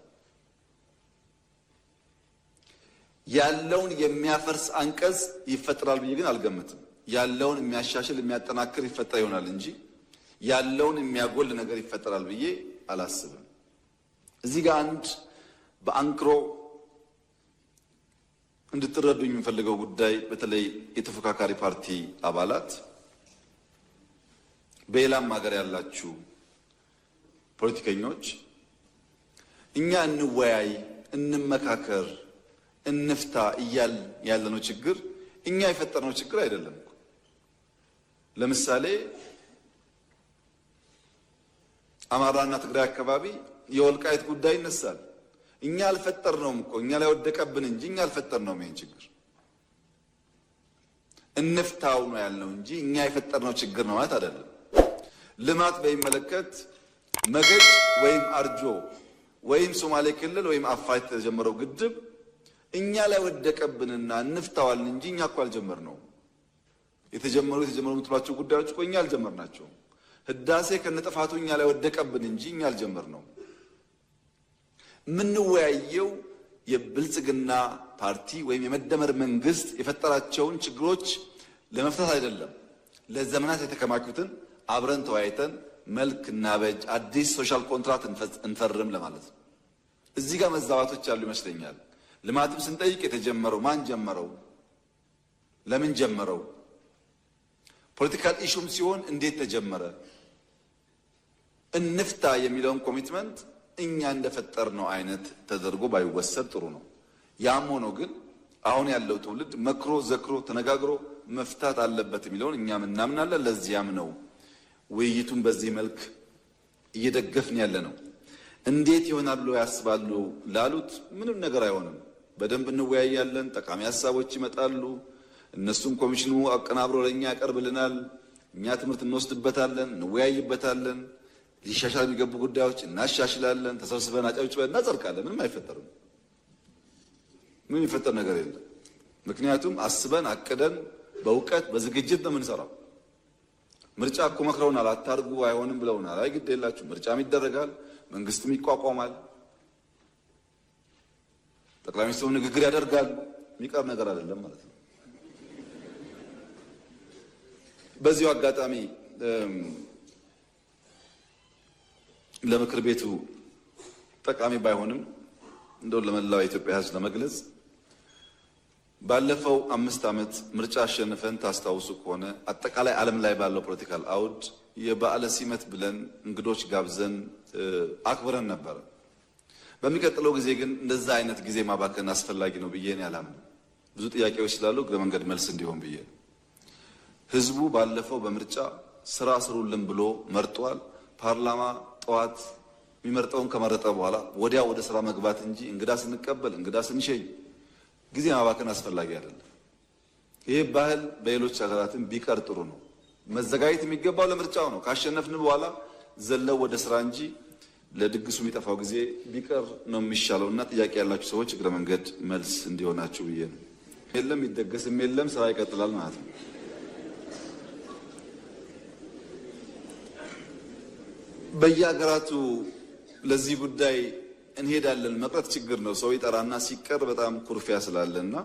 ያለውን የሚያፈርስ አንቀጽ ይፈጠራል ብዬ ግን አልገምትም። ያለውን የሚያሻሽል፣ የሚያጠናክር ይፈጠር ይሆናል እንጂ ያለውን የሚያጎል ነገር ይፈጠራል ብዬ አላስብም። እዚህ ጋር አንድ በአንክሮ እንድትረዱኝ የምፈልገው ጉዳይ በተለይ የተፎካካሪ ፓርቲ አባላት፣ በሌላም ሀገር ያላችሁ ፖለቲከኞች እኛ እንወያይ፣ እንመካከር፣ እንፍታ እያል ያለነው ችግር እኛ የፈጠርነው ችግር አይደለም። ለምሳሌ አማራና ትግራይ አካባቢ የወልቃይት ጉዳይ ይነሳል። እኛ አልፈጠርነውም እኮ፣ እኛ ላይ ወደቀብን እንጂ እኛ አልፈጠርነውም ይሄን ችግር። እንፍታው ነው ያልነው እንጂ እኛ የፈጠርነው ችግር ነው ማለት አይደለም። ልማት በሚመለከት መገጭ ወይም አርጆ ወይም ሶማሌ ክልል ወይም አፋር የተጀመረው ግድብ እኛ ላይ ወደቀብንና እንፍታዋልን እንጂ እኛ እኮ አልጀመርነውም። የተጀመሩ የምትሏቸው ጉዳዮች እኮ እኛ አልጀመርናቸውም። ህዳሴ ከነጥፋቱ እኛ ላይ ወደቀብን እንጂ እኛ አልጀመርነውም። የምንወያየው የብልጽግና ፓርቲ ወይም የመደመር መንግስት የፈጠራቸውን ችግሮች ለመፍታት አይደለም። ለዘመናት የተከማቹትን አብረን ተወያይተን መልክ እናበጅ፣ አዲስ social contract እንፈርም ለማለት ነው። እዚህ ጋር መዛባቶች ያሉ ይመስለኛል። ልማትም ስንጠይቅ የተጀመረው ማን ጀመረው? ለምን ጀመረው? Political issue ም ሲሆን እንዴት ተጀመረ? እንፍታ የሚለውን commitment እኛ እንደፈጠርነው አይነት ተደርጎ ባይወሰድ ጥሩ ነው። ያም ሆኖ ግን አሁን ያለው ትውልድ መክሮ ዘክሮ ተነጋግሮ መፍታት አለበት የሚለውን እኛም እናምናለን። ለዚያም ነው ውይይቱን በዚህ መልክ እየደገፍን ያለ ነው። እንዴት ይሆናል ብሎ ያስባሉ ላሉት ምንም ነገር አይሆንም። በደንብ እንወያያለን። ጠቃሚ ሀሳቦች ይመጣሉ። እነሱም ኮሚሽኑ አቀናብሮ ለኛ ያቀርብልናል። እኛ ትምህርት እንወስድበታለን፣ እንወያይበታለን። ሊሻሻል የሚገቡ ጉዳዮች እናሻሽላለን። ተሰብስበን አጨብጭበን እናጸድቃለን። ምንም አይፈጠርም። ምንም የሚፈጠር ነገር የለም። ምክንያቱም አስበን አቅደን በእውቀት በዝግጅት ነው የምንሰራው። ምርጫ እኮ መክረውናል፣ አታርጉ አይሆንም ብለውናል። አይ ግድ የላችሁ ምርጫም ይደረጋል፣ መንግስትም ይቋቋማል፣ ጠቅላይ ሚኒስትሩ ንግግር ያደርጋል። የሚቀር ነገር አይደለም ማለት ነው። በዚሁ አጋጣሚ ለምክር ቤቱ ጠቃሚ ባይሆንም እንደው ለመላው የኢትዮጵያ ሕዝብ ለመግለጽ ባለፈው 5 ዓመት ምርጫ አሸንፈን ታስታውሱ ከሆነ አጠቃላይ ዓለም ላይ ባለው political አውድ የበዓለ ሲመት ብለን እንግዶች ጋብዘን አክብረን ነበር። በሚቀጥለው ጊዜ ግን እንደዛ አይነት ጊዜ ማባከን አስፈላጊ ነው ብዬ ነው ያላምነው። ብዙ ጥያቄዎች ስላሉ እግረ መንገድ መልስ እንዲሆን ብዬ ህዝቡ ባለፈው በምርጫ ስራ ስሩልን ብሎ መርጧል። ፓርላማ ጠዋት የሚመርጠውን ከመረጠ በኋላ ወዲያ ወደ ስራ መግባት እንጂ እንግዳ ስንቀበል እንግዳ ስንሸኝ ጊዜ ማባከን አስፈላጊ አይደለም። ይህ ባህል በሌሎች ሀገራትም ቢቀር ጥሩ ነው። መዘጋጀት የሚገባው ለምርጫው ነው። ካሸነፍን በኋላ ዘለው ወደ ስራ እንጂ ለድግሱ የሚጠፋው ጊዜ ቢቀር ነው የሚሻለውና ጥያቄ ያላችሁ ሰዎች እግረ መንገድ መልስ እንዲሆናችሁ ብዬ ነው። የለም ይደገስም የለም ስራ ይቀጥላል ማለት ነው። በየሀገራቱ ለዚህ ጉዳይ እንሄዳለን መቅረት ችግር ነው። ሰው ይጠራና ሲቀር በጣም ኩርፊያ ስላለና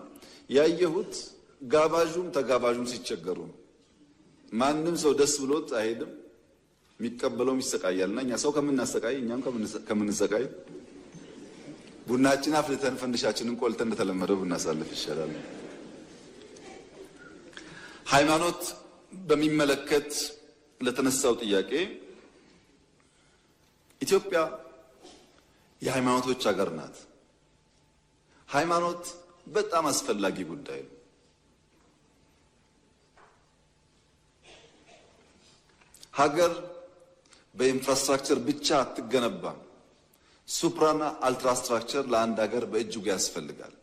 ያየሁት ጋባዡም ተጋባዡም ሲቸገሩ ነው። ማንም ሰው ደስ ብሎት አይሄድም፣ የሚቀበለውም ይሰቃያልና እኛ ሰው ከምናሰቃይ እኛም ከምንሰቃይ ቡናችን አፍልተን ፈንድሻችንን ቆልተን እንደተለመደው ብናሳልፍ ይሻላል። ሃይማኖት በሚመለከት ለተነሳው ጥያቄ ኢትዮጵያ የሃይማኖቶች ሀገር ናት። ሃይማኖት በጣም አስፈላጊ ጉዳይ ነው። ሀገር በ infrastructure ብቻ አትገነባም። Supra ና ultrastructure ለአንድ ሀገር በእጅጉ ያስፈልጋል።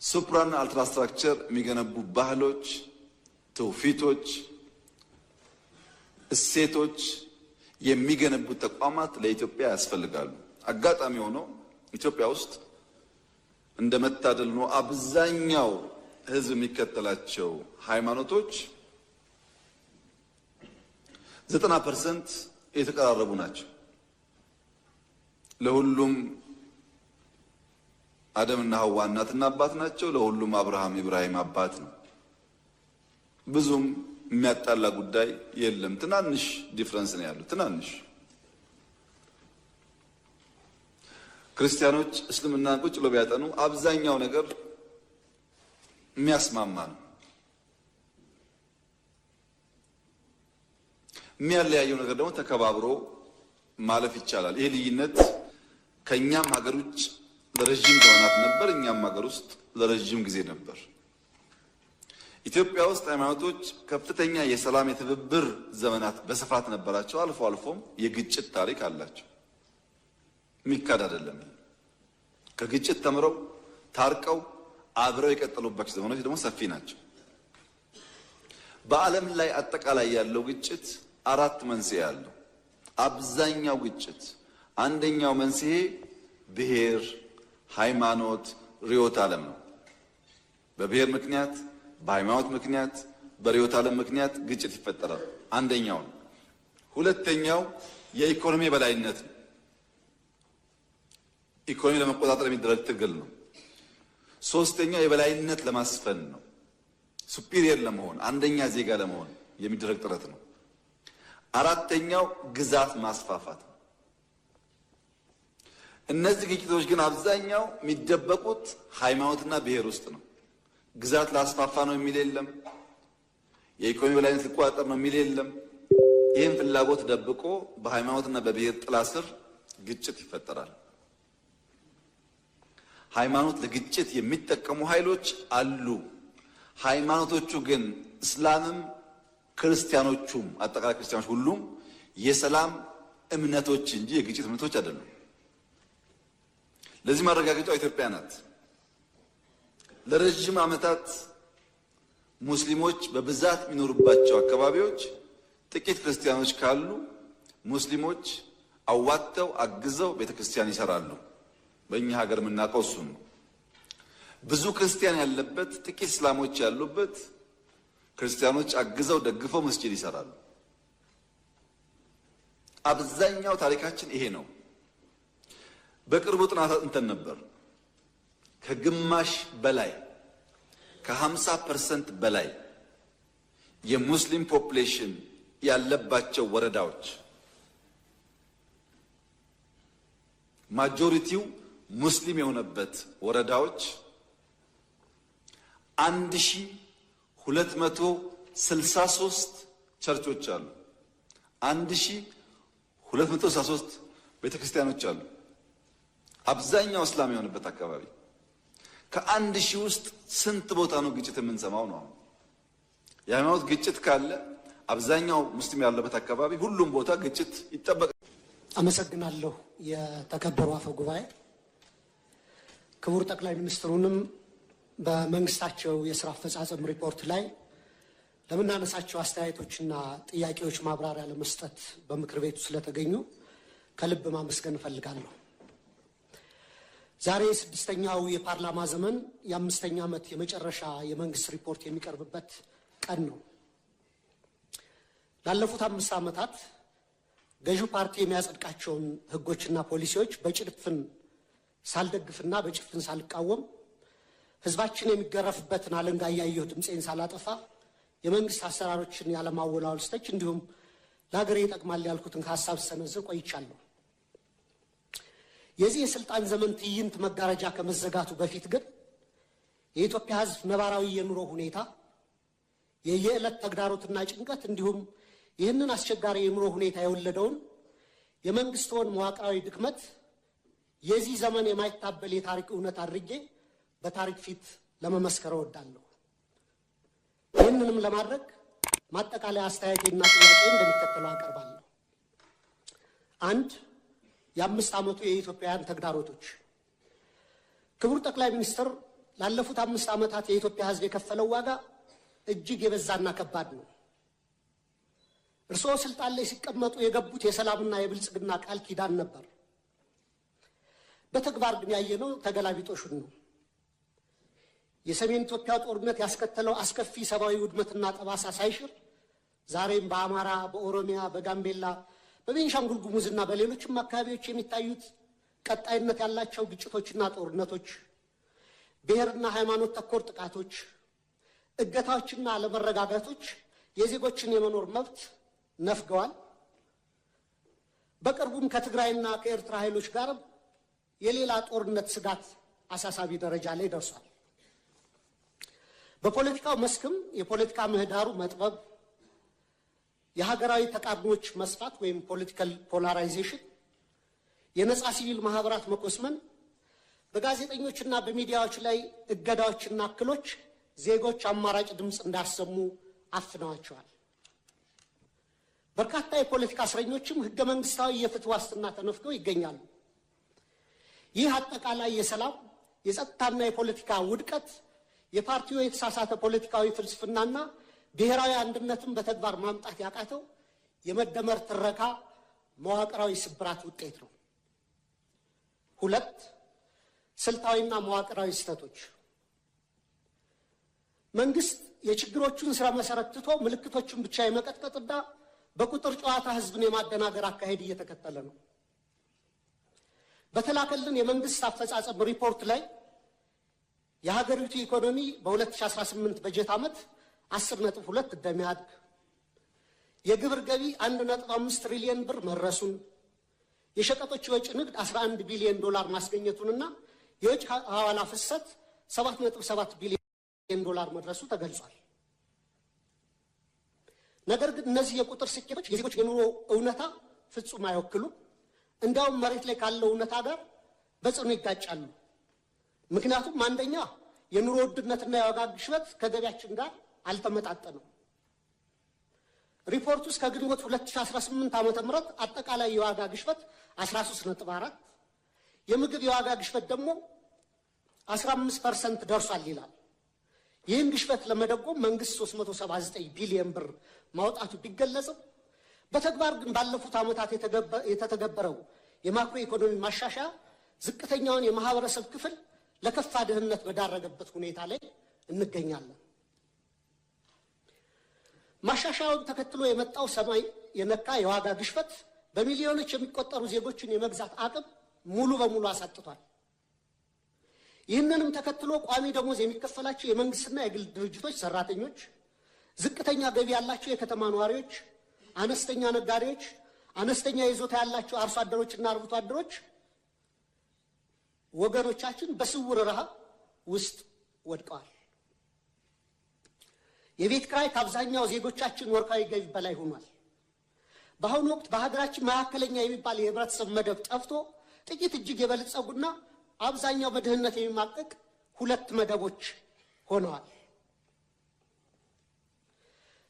Supra ና ultrastructure የሚገነቡ ባህሎች፣ ትውፊቶች፣ እሴቶች የሚገነቡ ተቋማት ለኢትዮጵያ ያስፈልጋሉ። አጋጣሚ ሆኖ ኢትዮጵያ ውስጥ እንደ መታደል ነው አብዛኛው ሕዝብ የሚከተላቸው ሃይማኖቶች 90% የተቀራረቡ ናቸው። ለሁሉም አደምና ሐዋ እናትና አባት ናቸው። ለሁሉም አብርሃም ኢብራሂም አባት ነው። ብዙም የሚያጣላ ጉዳይ የለም። ትናንሽ difference ነው ያለው። ትናንሽ ክርስቲያኖች እስልምናን ቁጭ ብለው ቢያጠኑ አብዛኛው ነገር የሚያስማማ ነው። የሚያለያየው ነገር ደግሞ ተከባብሮ ማለፍ ይቻላል። ይሄ ልዩነት ከኛም ሀገር ውጭ ለረጅም ዘመናት ነበር፣ እኛም ሀገር ውስጥ ለረጅም ጊዜ ነበር። ኢትዮጵያ ውስጥ ሃይማኖቶች ከፍተኛ የሰላም የትብብር ዘመናት በስፋት ነበራቸው። አልፎ አልፎም የግጭት ታሪክ አላቸው። የሚካድ አይደለም። ከግጭት ተምረው ታርቀው አብረው የቀጠሉባቸው ዘመኖች ደግሞ ሰፊ ናቸው። በዓለም ላይ አጠቃላይ ያለው ግጭት አራት መንስኤ አለው። አብዛኛው ግጭት አንደኛው መንስኤ ብሔር፣ ሃይማኖት፣ ርዕዮተ ዓለም ነው። በብሔር ምክንያት፣ በሃይማኖት ምክንያት፣ በርዕዮተ ዓለም ምክንያት ግጭት ይፈጠራል። አንደኛው ነው። ሁለተኛው የኢኮኖሚ የበላይነት ነው። ኢኮኖሚ ለመቆጣጠር የሚደረግ ትግል ነው። ሶስተኛው የበላይነት ለማስፈን ነው። Superior ለመሆን፣ አንደኛ ዜጋ ለመሆን የሚደረግ ጥረት ነው። አራተኛው ግዛት ማስፋፋት ነው። እነዚህ ግጭቶች ግን አብዛኛው የሚደበቁት ሃይማኖትና ብሔር ውስጥ ነው። ግዛት ላስፋፋ ነው የሚል የለም። የኢኮኖሚ በላይነት ሊቆጣጠር ነው የሚል የለም። ይህን ፍላጎት ደብቆ በሃይማኖትና በብሔር ጥላ ስር ግጭት ይፈጠራል። ሃይማኖት ለግጭት የሚጠቀሙ ኃይሎች አሉ። ሃይማኖቶቹ ግን እስላምም ክርስቲያኖቹም አጠቃላይ ክርስቲያኖች ሁሉም የሰላም እምነቶች እንጂ የግጭት እምነቶች አይደሉም። ለዚህ ማረጋገጫው ኢትዮጵያ ናት። ለረጅም ዓመታት ሙስሊሞች በብዛት የሚኖሩባቸው አካባቢዎች ጥቂት ክርስቲያኖች ካሉ ሙስሊሞች አዋጥተው አግዘው ቤተክርስቲያን ይሰራሉ። በእኛ ሀገር የምናውቀው እሱን ነው። ብዙ ክርስቲያን ያለበት ጥቂት እስላሞች ያሉበት ክርስቲያኖች አግዘው ደግፈው መስጂድ ይሰራሉ። አብዛኛው ታሪካችን ይሄ ነው። በቅርቡ ጥናት አጥንተን ነበር። ከግማሽ በላይ፣ ከ50% በላይ የሙስሊም population ያለባቸው ወረዳዎች፣ majority ው ሙስሊም የሆነበት ወረዳዎች 1263 ቸርቾች አሉ። 1263 ቤተ ክርስቲያኖች አሉ። አብዛኛው እስላም የሆነበት አካባቢ ከ1000 ውስጥ ስንት ቦታ ነው ግጭት የምንሰማው ነው? የሃይማኖት ግጭት ካለ አብዛኛው ሙስሊም ያለበት አካባቢ ሁሉም ቦታ ግጭት ይጠበቃል። አመሰግናለሁ። የተከበሩ አፈ ጉባኤ፣ ክቡር ጠቅላይ ሚኒስትሩንም በመንግስታቸው የስራ አፈጻጸም ሪፖርት ላይ ለምናነሳቸው አስተያየቶችና ጥያቄዎች ማብራሪያ ለመስጠት በምክር ቤቱ ስለተገኙ ከልብ ማመስገን እፈልጋለሁ። ዛሬ ስድስተኛው የፓርላማ ዘመን የ5ኛ ዓመት የመጨረሻ የመንግስት ሪፖርት የሚቀርብበት ቀን ነው። ላለፉት 5 ዓመታት ገዢው ፓርቲ የሚያጸድቃቸውን ህጎችና ፖሊሲዎች በጭፍን ሳልደግፍና በጭፍን ሳልቃወም፣ ህዝባችን የሚገረፍበትን አለንጋ እያየሁ ድምፄን ሳላጠፋ፣ የመንግስት አሰራሮችን ያለማወላወል ስተች እንዲሁም ለሀገሬ ይጠቅማል ያልኩትን ሀሳብ ስሰነዝር ቆይቻለሁ። የዚህ የስልጣን ዘመን ትዕይንት መጋረጃ ከመዘጋቱ በፊት ግን የኢትዮጵያ ህዝብ ነባራዊ የኑሮ ሁኔታ፣ የየዕለት ተግዳሮትና ጭንቀት እንዲሁም ይህንን አስቸጋሪ የኑሮ ሁኔታ የወለደውን የመንግስትን መዋቅራዊ ድክመት የዚህ ዘመን የማይታበል የታሪክ እውነት አድርጌ በታሪክ ፊት ለመመስከር እወዳለሁ። ይህንንም ለማድረግ ማጠቃለያ አስተያየቴና ጥያቄ እንደሚከተለው አቀርባለሁ። አንድ፣ የ5 ዓመቱ የኢትዮጵያውያን ተግዳሮቶች። ክቡር ጠቅላይ ሚኒስትር፣ ላለፉት 5 ዓመታት የኢትዮጵያ ህዝብ የከፈለው ዋጋ እጅግ የበዛና ከባድ ነው። እርስዎ ስልጣን ላይ ሲቀመጡ የገቡት የሰላምና የብልጽግና ቃል ኪዳን ነበር። በተግባር ግን ያየነው ተገላቢጦሹን ነው። የሰሜን ኢትዮጵያ ጦርነት ያስከተለው አስከፊ ሰብአዊ ውድመትና ጠባሳ ሳይሽር ዛሬም በአማራ፣ በኦሮሚያ፣ በጋምቤላ፣ በቤንሻንጉል ጉሙዝና በሌሎችም አካባቢዎች የሚታዩት ቀጣይነት ያላቸው ግጭቶችና ጦርነቶች፣ ብሔርና ሃይማኖት ተኮር ጥቃቶች፣ እገታዎችና አለመረጋጋቶች የዜጎችን የመኖር መብት ነፍገዋል። በቅርቡም ከትግራይና ከኤርትራ ኃይሎች ጋር የሌላ ጦርነት ስጋት አሳሳቢ ደረጃ ላይ ደርሷል። በፖለቲካው መስክም የፖለቲካ ምህዳሩ መጥበብ፣ የሀገራዊ ተቃርኖዎች መስፋት ወይም political polarization፣ የነጻ ሲቪል ማህበራት መኮስመን፣ በጋዜጠኞችና በሚዲያዎች ላይ እገዳዎችና እክሎች ዜጎች አማራጭ ድምፅ እንዳሰሙ አፍነዋቸዋል። በርካታ የፖለቲካ እስረኞችም ህገ መንግስታዊ የፍትህ ዋስትና ተነፍገው ይገኛሉ። ይህ አጠቃላይ የሰላም፣ የጸጥታና የፖለቲካ ውድቀት የፓርቲው የተሳሳተ ፖለቲካዊ ፍልስፍናና ብሔራዊ አንድነትን በተግባር ማምጣት ያቃተው የመደመር ትረካ መዋቅራዊ ስብራት ውጤት ነው። ሁለት፣ ስልታዊና መዋቅራዊ ስህተቶች። መንግስት የችግሮቹን ስረ መሰረት ትቶ ምልክቶቹን ብቻ የመቀጥቀጥና በቁጥር ጨዋታ ህዝብን የማደናገር አካሄድ እየተከተለ ነው። በተላከልን የመንግስት አፈጻጸም ሪፖርት ላይ የሀገሪቱ ኢኮኖሚ በ2018 በጀት ዓመት 10.2 እንደሚያድግ፣ የግብር ገቢ 1.5 ትሪሊየን ብር መድረሱን፣ የሸቀጦች የወጪ ንግድ 11 ቢሊዮን ዶላር ማስገኘቱንና የወጪ ሐዋላ ፍሰት 7.7 ቢሊዮን ዶላር መድረሱ ተገልጿል። ነገር ግን እነዚህ የቁጥር ስኬቶች የዜጎች የኑሮ እውነታ ፍጹም አይወክሉም። እንዲያውም መሬት ላይ ካለው እውነታ ጋር በጽኑ ይጋጫሉ። ምክንያቱም አንደኛ፣ የኑሮ ውድነትና የዋጋ ግሽበት ከገቢያችን ጋር አልተመጣጠንም። ሪፖርቱ እስከ ግንቦት 2018 ዓ.ም አጠቃላይ የዋጋ ግሽበት 13.4፣ የምግብ የዋጋ ግሽበት ደግሞ 15% ደርሷል ይላል። ይህን ግሽበት ለመደጎም መንግስት 379 ቢሊዮን ብር ማውጣቱ ቢገለጽም በተግባር ግን ባለፉት ዓመታት የተተገበረው የማክሮ ኢኮኖሚ ማሻሻያ ዝቅተኛውን የማህበረሰብ ክፍል ለከፋ ድህነት በዳረገበት ሁኔታ ላይ እንገኛለን። ማሻሻያውን ተከትሎ የመጣው ሰማይ የነካ የዋጋ ግሽበት በሚሊዮኖች የሚቆጠሩ ዜጎችን የመግዛት አቅም ሙሉ በሙሉ አሳጥቷል። ይህንንም ተከትሎ ቋሚ ደሞዝ የሚከፈላቸው የመንግስትና የግል ድርጅቶች ሰራተኞች፣ ዝቅተኛ ገቢ ያላቸው የከተማ ነዋሪዎች፣ አነስተኛ ነጋዴዎች፣ አነስተኛ ይዞታ ያላቸው አርሶ አደሮችና አርብቶ አደሮች ወገኖቻችን በስውር ረሃብ ውስጥ ወድቀዋል። የቤት ክራይ ከአብዛኛው ዜጎቻችን ወርሃዊ ገቢ በላይ ሆኗል። በአሁኑ ወቅት በሀገራችን መካከለኛ የሚባል የህብረተሰብ መደብ ጠፍቶ ጥቂት እጅግ የበለጸጉና አብዛኛው በድህነት የሚማቀቅ ሁለት መደቦች ሆነዋል።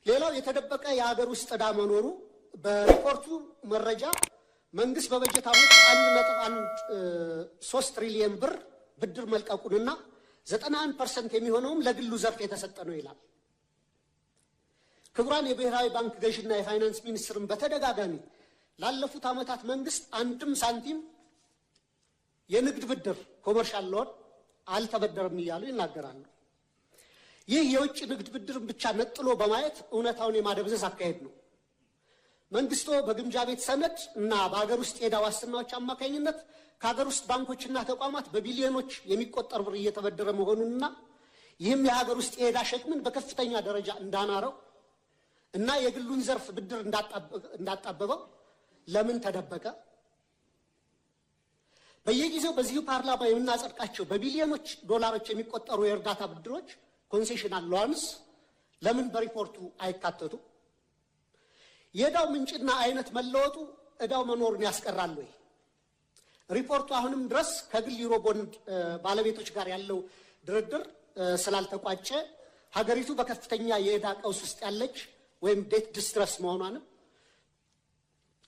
ሌላው የተደበቀ የሀገር ውስጥ ዕዳ መኖሩ። በሪፖርቱ መረጃ መንግስት በበጀት ዓመት 1.13 ትሪሊየን ብር ብድር መልቀቁንና 91% የሚሆነውም ለግሉ ዘርፍ የተሰጠ ነው ይላል። ክቡራን የብሔራዊ ባንክ ገዥና የፋይናንስ ሚኒስትርን በተደጋጋሚ ላለፉት ዓመታት መንግስት አንድም ሳንቲም የንግድ ብድር commercial loan አልተበደረም እያሉ ይናገራሉ። ይህ የውጭ ንግድ ብድርን ብቻ ነጥሎ በማየት እውነታውን የማደብዘዝ አካሄድ ነው። መንግስቶ በግምጃ ቤት ሰነድ እና በሀገር ውስጥ የዕዳ ዋስትናዎች አማካኝነት ከሀገር ውስጥ ባንኮችና ተቋማት በቢሊዮኖች የሚቆጠር ብር እየተበደረ መሆኑንና ይህም የሀገር ውስጥ የዕዳ ሸክምን በከፍተኛ ደረጃ እንዳናረው እና የግሉን ዘርፍ ብድር እንዳጣበበው ለምን ተደበቀ? በየጊዜው በዚሁ ፓርላማ የምናጸድቃቸው በቢሊዮኖች ዶላሮች የሚቆጠሩ የእርዳታ ብድሮች concessional loans ለምን በሪፖርቱ አይካተቱም? የዕዳው ምንጭና አይነት መለወጡ ዕዳው መኖሩን ያስቀራል ወይ? ሪፖርቱ አሁንም ድረስ ከግል ዩሮ ቦንድ ባለቤቶች ጋር ያለው ድርድር ስላልተቋጨ ሀገሪቱ በከፍተኛ የዕዳ ቀውስ ውስጥ ያለች ወይም debt distress መሆኗንም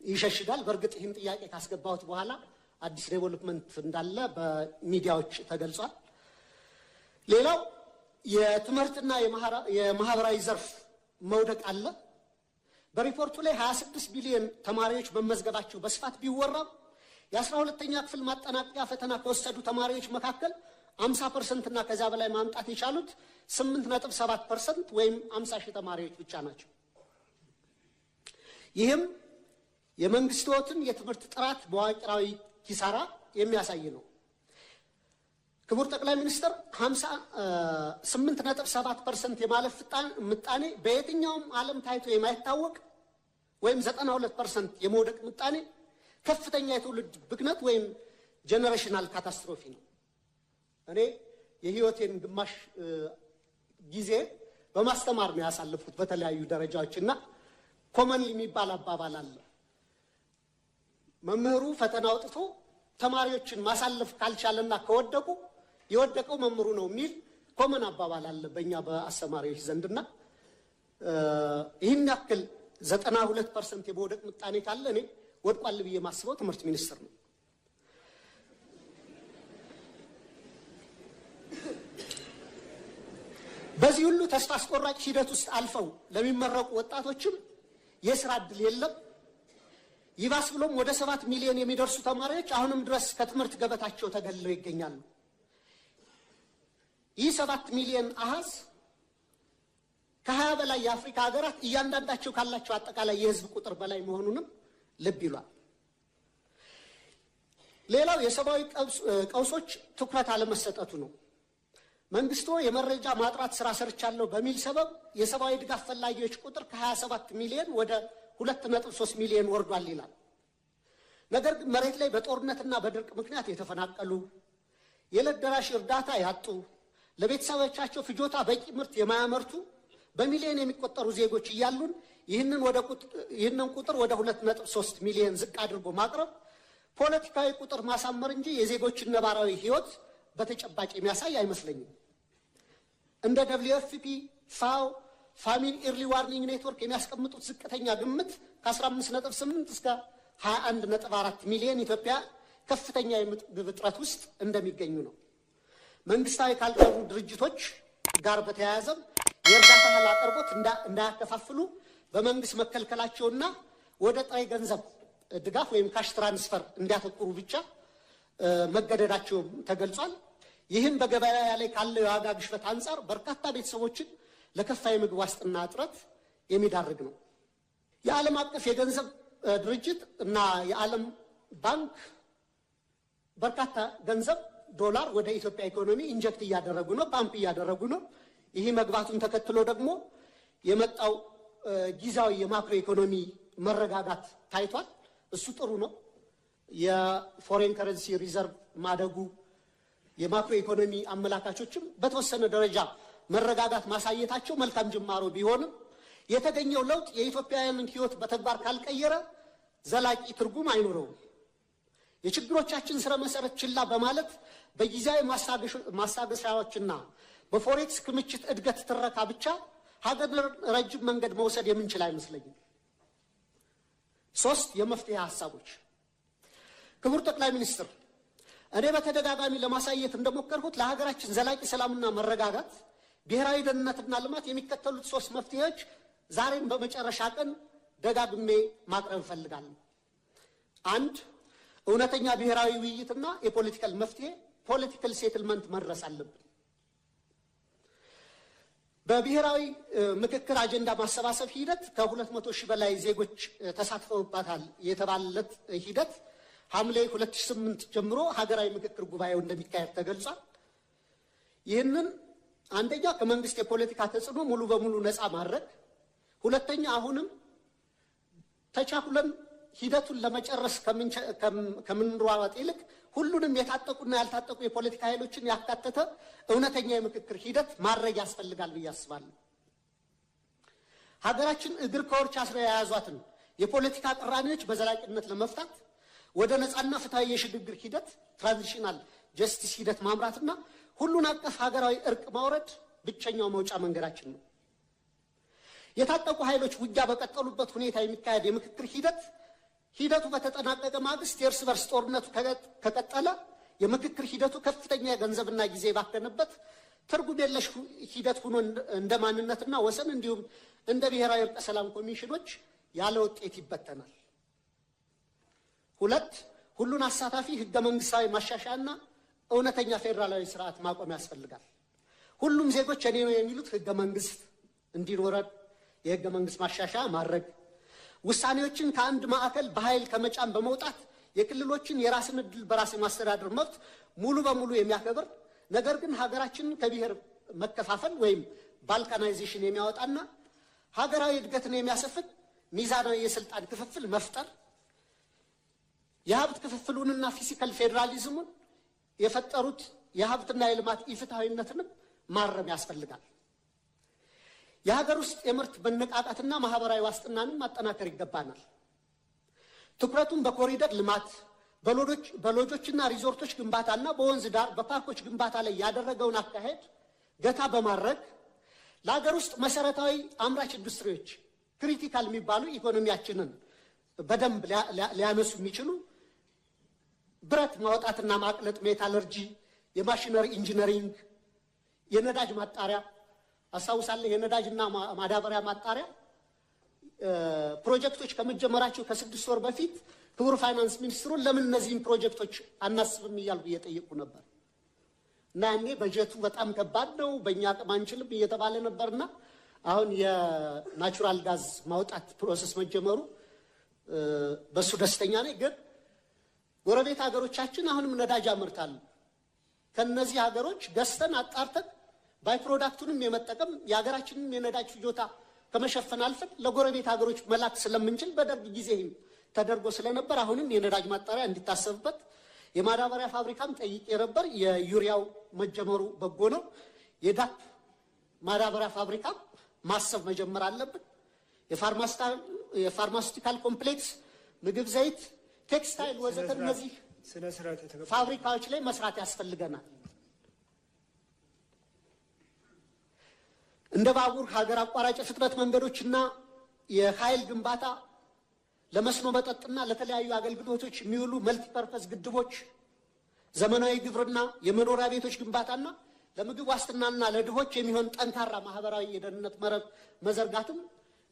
ይሸሽጋል። በእርግጥ ይህን ጥያቄ ካስገባሁት በኋላ አዲስ development እንዳለ በሚዲያዎች ተገልጿል። ሌላው የትምህርትና የማህበራዊ ዘርፍ መውደቅ አለ። በሪፖርቱ ላይ 26 ቢሊዮን ተማሪዎች መመዝገባቸው በስፋት ቢወራም የ12ኛ ክፍል ማጠናቀቂያ ፈተና ከወሰዱ ተማሪዎች መካከል 50% እና ከዚያ በላይ ማምጣት የቻሉት 8.7% ወይም 50 ሺህ ተማሪዎች ብቻ ናቸው። ይህም የመንግስትን የትምህርት ጥራት መዋቅራዊ ኪሳራ የሚያሳይ ነው። ክቡር ጠቅላይ ሚኒስትር፣ 8.7% የማለፍ ምጣኔ በየትኛውም ዓለም ታይቶ የማይታወቅ ወይም 92% የመውደቅ ምጣኔ ከፍተኛ የትውልድ ብክነት ወይም generational catastrophe ነው። እኔ የህይወቴን ግማሽ ጊዜ በማስተማር ነው ያሳለፍኩት በተለያዩ ደረጃዎች እና Common የሚባል አባባል አለ። መምህሩ ፈተና አውጥቶ ተማሪዎችን ማሳለፍ ካልቻለና ከወደቁ የወደቀው መምህሩ ነው የሚል common አባባል አለ በእኛ በአስተማሪዎች ዘንድና ይህን ያክል 92% የመውደቅ ምጣኔ ካለ እኔ ወድቋል ብዬ ማስበው ትምህርት ሚኒስቴር ነው። በዚህ ሁሉ ተስፋ አስቆራጭ ሂደት ውስጥ አልፈው ለሚመረቁ ወጣቶችም የስራ እድል የለም። ይባስ ብሎም ወደ 7 ሚሊዮን የሚደርሱ ተማሪዎች አሁንም ድረስ ከትምህርት ገበታቸው ተገልለው ይገኛሉ። ይህ 7 ሚሊዮን አሃዝ ከ20 በላይ የአፍሪካ ሀገራት እያንዳንዳቸው ካላቸው አጠቃላይ የህዝብ ቁጥር በላይ መሆኑንም ልብ ይሏል። ሌላው የሰብአዊ ቀውሶች ትኩረት አለመሰጠቱ ነው። መንግስቱ የመረጃ ማጥራት ስራ ሰርቻለሁ በሚል ሰበብ የሰብአዊ ድጋፍ ፈላጊዎች ቁጥር ከ27 ሚሊዮን ወደ 2.3 ሚሊዮን ወርዷል ይላል። ነገር ግን መሬት ላይ በጦርነትና በድርቅ ምክንያት የተፈናቀሉ፣ የዕለት ደራሽ እርዳታ ያጡ፣ ለቤተሰቦቻቸው ፍጆታ በቂ ምርት የማያመርቱ በሚሊዮን የሚቆጠሩ ዜጎች እያሉን ይህንን ቁጥር ወደ 2.3 ሚሊዮን ዝቅ አድርጎ ማቅረብ ፖለቲካዊ ቁጥር ማሳመር እንጂ የዜጎችን ነባራዊ ህይወት በተጨባጭ የሚያሳይ አይመስለኝም። እንደ WFP፣ FAO፣ Famine Early Warning Network የሚያስቀምጡት ዝቅተኛ ግምት ከ15.8 እስከ 21.4 ሚሊዮን ኢትዮጵያ ከፍተኛ የምግብ እጥረት ውስጥ እንደሚገኙ ነው። መንግስታዊ ካልሆኑ ድርጅቶች ጋር በተያያዘም የእርዳታ እህል አቅርቦት እንዳያከፋፍሉ በመንግስት መከልከላቸውና ወደ ጥሬ ገንዘብ ድጋፍ ወይም cash transfer እንዲያተኩሩ ብቻ መገደዳቸው ተገልጿል። ይህም በገበያ ላይ ካለው የዋጋ ግሽበት አንጻር በርካታ ቤተሰቦችን ለከፋ የምግብ ዋስትና እጥረት የሚዳርግ ነው። የዓለም አቀፍ የገንዘብ ድርጅት እና የዓለም ባንክ በርካታ ገንዘብ ዶላር ወደ ኢትዮጵያ ኢኮኖሚ inject እያደረጉ ነው፣ ፓምፕ እያደረጉ ነው። ይህ መግባቱን ተከትሎ ደግሞ የመጣው ጊዜያዊ የማክሮ ኢኮኖሚ መረጋጋት ታይቷል። እሱ ጥሩ ነው። የ foreign currency reserve ማደጉ የማክሮ ኢኮኖሚ አመላካቾችም በተወሰነ ደረጃ መረጋጋት ማሳየታቸው መልካም ጅማሮ ቢሆንም የተገኘው ለውጥ የኢትዮጵያውያንን ሕይወት በተግባር ካልቀየረ ዘላቂ ትርጉም አይኖረውም። የችግሮቻችን ስረ መሰረት ችላ በማለት በጊዜያዊ ማስታገሻዎችና በ forex ክምችት እድገት ትረካ ብቻ ሀገርን ረጅም መንገድ መውሰድ የምንችል አይመስለኝም። 3 የመፍትሄ ሐሳቦች። ክቡር ጠቅላይ ሚኒስትር፣ እኔ በተደጋጋሚ ለማሳየት እንደሞከርኩት ለሀገራችን ዘላቂ ሰላምና መረጋጋት፣ ብሔራዊ ደህንነትና ልማት የሚከተሉት 3 መፍትሄዎች ዛሬም በመጨረሻ ቀን ደጋግሜ ማቅረብ እፈልጋለሁ። 1 እውነተኛ ብሔራዊ ውይይትና የ political መፍትሄ political settlement መድረስ አለብን። በብሔራዊ ምክክር አጀንዳ ማሰባሰብ ሂደት ከ200 ሺህ በላይ ዜጎች ተሳትፈውበታል የተባለለት ሂደት ሐምሌ 2008 ጀምሮ ሀገራዊ ምክክር ጉባኤው እንደሚካሄድ ተገልጿል። ይህንን አንደኛ ከመንግስት የፖለቲካ ተጽዕኖ ሙሉ በሙሉ ነፃ ማድረግ፣ ሁለተኛ አሁንም ተቻኩለን ሂደቱን ለመጨረስ ከምንሯሯጥ ይልቅ ሁሉንም የታጠቁና ያልታጠቁ የፖለቲካ ኃይሎችን ያካተተ እውነተኛ የምክክር ሂደት ማድረግ ያስፈልጋል ብዬ አስባለሁ። ሀገራችን እግር ከወርች አስረው የያዟትን የፖለቲካ ቅራኔዎች በዘላቂነት ለመፍታት ወደ ነፃና ፍትሃዊ የሽግግር ሂደት transitional justice ሂደት ማምራትና ሁሉን አቀፍ ሀገራዊ እርቅ ማውረድ ብቸኛው መውጫ መንገዳችን ነው። የታጠቁ ኃይሎች ውጊያ በቀጠሉበት ሁኔታ የሚካሄድ የምክክር ሂደት ሂደቱ በተጠናቀቀ ማግስት የእርስ በርስ ጦርነቱ ከቀጠለ የምክክር ሂደቱ ከፍተኛ ገንዘብና ጊዜ ባከነበት ትርጉም የለሽ ሂደት ሆኖ እንደ ማንነትና ወሰን እንዲሁም እንደ ብሔራዊ እርቀ ሰላም ኮሚሽኖች ያለ ውጤት ይበተናል። 2 ሁሉን አሳታፊ ህገ መንግስታዊ ማሻሻያና እውነተኛ ፌደራላዊ ስርዓት ማቆም ያስፈልጋል። ሁሉም ዜጎች የኔ ነው የሚሉት ህገ መንግስት እንዲኖረን የህገ መንግስት ማሻሻያ ማድረግ፣ ውሳኔዎችን ከአንድ ማዕከል በኃይል ከመጫን በመውጣት የክልሎችን የራስን ዕድል በራስ የማስተዳደር መብት ሙሉ በሙሉ የሚያከብር ነገር ግን ሀገራችንን ከብሔር መከፋፈል ወይም balkanization የሚያወጣና ሀገራዊ እድገትን የሚያሰፍን ሚዛናዊ የስልጣን ክፍፍል መፍጠር፣ የሀብት ክፍፍሉንና fiscal ፌደራሊዝሙን የፈጠሩት የሀብትና የልማት ኢፍትሃዊነትንም ማረም ያስፈልጋል። የሀገር ውስጥ የምርት መነቃቃትና ማህበራዊ ዋስትናንም ማጠናከር ይገባናል። ትኩረቱን በኮሪደር ልማት፣ በሎጆችና ሪዞርቶች ግንባታና በወንዝ ዳር በፓርኮች ግንባታ ላይ ያደረገውን አካሄድ ገታ በማድረግ ለሀገር ውስጥ መሰረታዊ አምራች ኢንዱስትሪዎች critical የሚባሉ ኢኮኖሚያችንን በደንብ ሊያነሱ የሚችሉ ብረት ማውጣትና ማቅለጥ፣ metallurgy፣ የማሽነሪ engineering፣ የነዳጅ ማጣሪያ አስታውሳለሁ። የነዳጅና ማዳበሪያ ማጣሪያ ፕሮጀክቶች ከመጀመራቸው ከ6 ወር በፊት ክቡር ፋይናንስ ሚኒስትሩን ለምን እነዚህን ፕሮጀክቶች አናስብም እያልኩ እየጠየቁ ነበር። እና ያኔ በጀቱ በጣም ከባድ ነው፣ በእኛ አቅም አንችልም እየተባለ ነበርና አሁን የ natural gas ማውጣት process መጀመሩ በሱ ደስተኛ ነኝ። ግን ጎረቤት ሀገሮቻችን አሁንም ነዳጅ ያመርታሉ። ከነዚህ ሀገሮች ገዝተን አጣርተን by-product ኡንም የመጠቀም የሀገራችንም የነዳጅ ፍጆታ ከመሸፈን አልፈን ለጎረቤት ሀገሮች መላክ ስለምንችል በደርግ ጊዜ ተደርጎ ስለነበር አሁንም የነዳጅ ማጣሪያ እንዲታሰብበት፣ የማዳበሪያ ፋብሪካም ጠይቄ ነበር። የዩሪያው መጀመሩ በጎ ነው። የዳፕ ማዳበሪያ ፋብሪካ ማሰብ መጀመር አለብን። የ pharmaceutical complex፣ ምግብ፣ ዘይት፣ ቴክስታይል ወዘተ እነዚህ ፋብሪካዎች ላይ መስራት ያስፈልገናል። እንደ ባቡር፣ ሀገር አቋራጭ የፍጥነት መንገዶችና የኃይል ግንባታ፣ ለመስኖ መጠጥና ለተለያዩ አገልግሎቶች የሚውሉ multipurpose ግድቦች፣ ዘመናዊ ግብርና፣ የመኖሪያ ቤቶች ግንባታና ለምግብ ዋስትናና ለድሆች የሚሆን ጠንካራ ማህበራዊ የደህንነት መረብ መዘርጋትም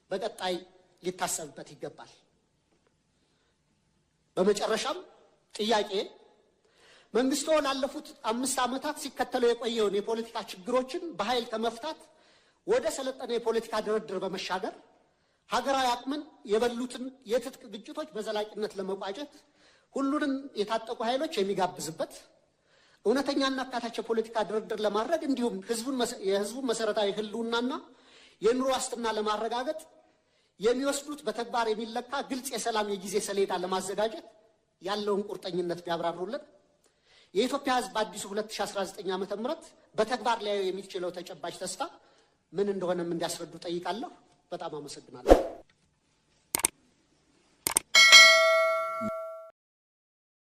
በቀጣይ ሊታሰብበት ይገባል። በመጨረሻም ጥያቄ፣ መንግስቶ ላለፉት 5 ዓመታት ሲከተለው የቆየውን የፖለቲካ ችግሮችን በኃይል ከመፍታት ወደ ሰለጠነ የፖለቲካ ድርድር በመሻገር ሀገራዊ አቅምን የበሉትን የትጥቅ ግጭቶች በዘላቂነት ለመቋጨት ሁሉንም የታጠቁ ኃይሎች የሚጋብዝበት እውነተኛና አካታች የፖለቲካ ድርድር ለማድረግ እንዲሁም የህዝቡን መሰረታዊ ህልውናና የኑሮ ዋስትና ለማረጋገጥ የሚወስዱት በተግባር የሚለካ ግልጽ የሰላም የጊዜ ሰሌዳ ለማዘጋጀት ያለውን ቁርጠኝነት ቢያብራሩልን፣ የኢትዮጵያ ህዝብ በአዲሱ 2019 ዓ.ም በተግባር ሊያየው የሚችለው ተጨባጭ ተስፋ ምን እንደሆነም እንዲያስረዱ ጠይቃለሁ። በጣም አመሰግናለሁ።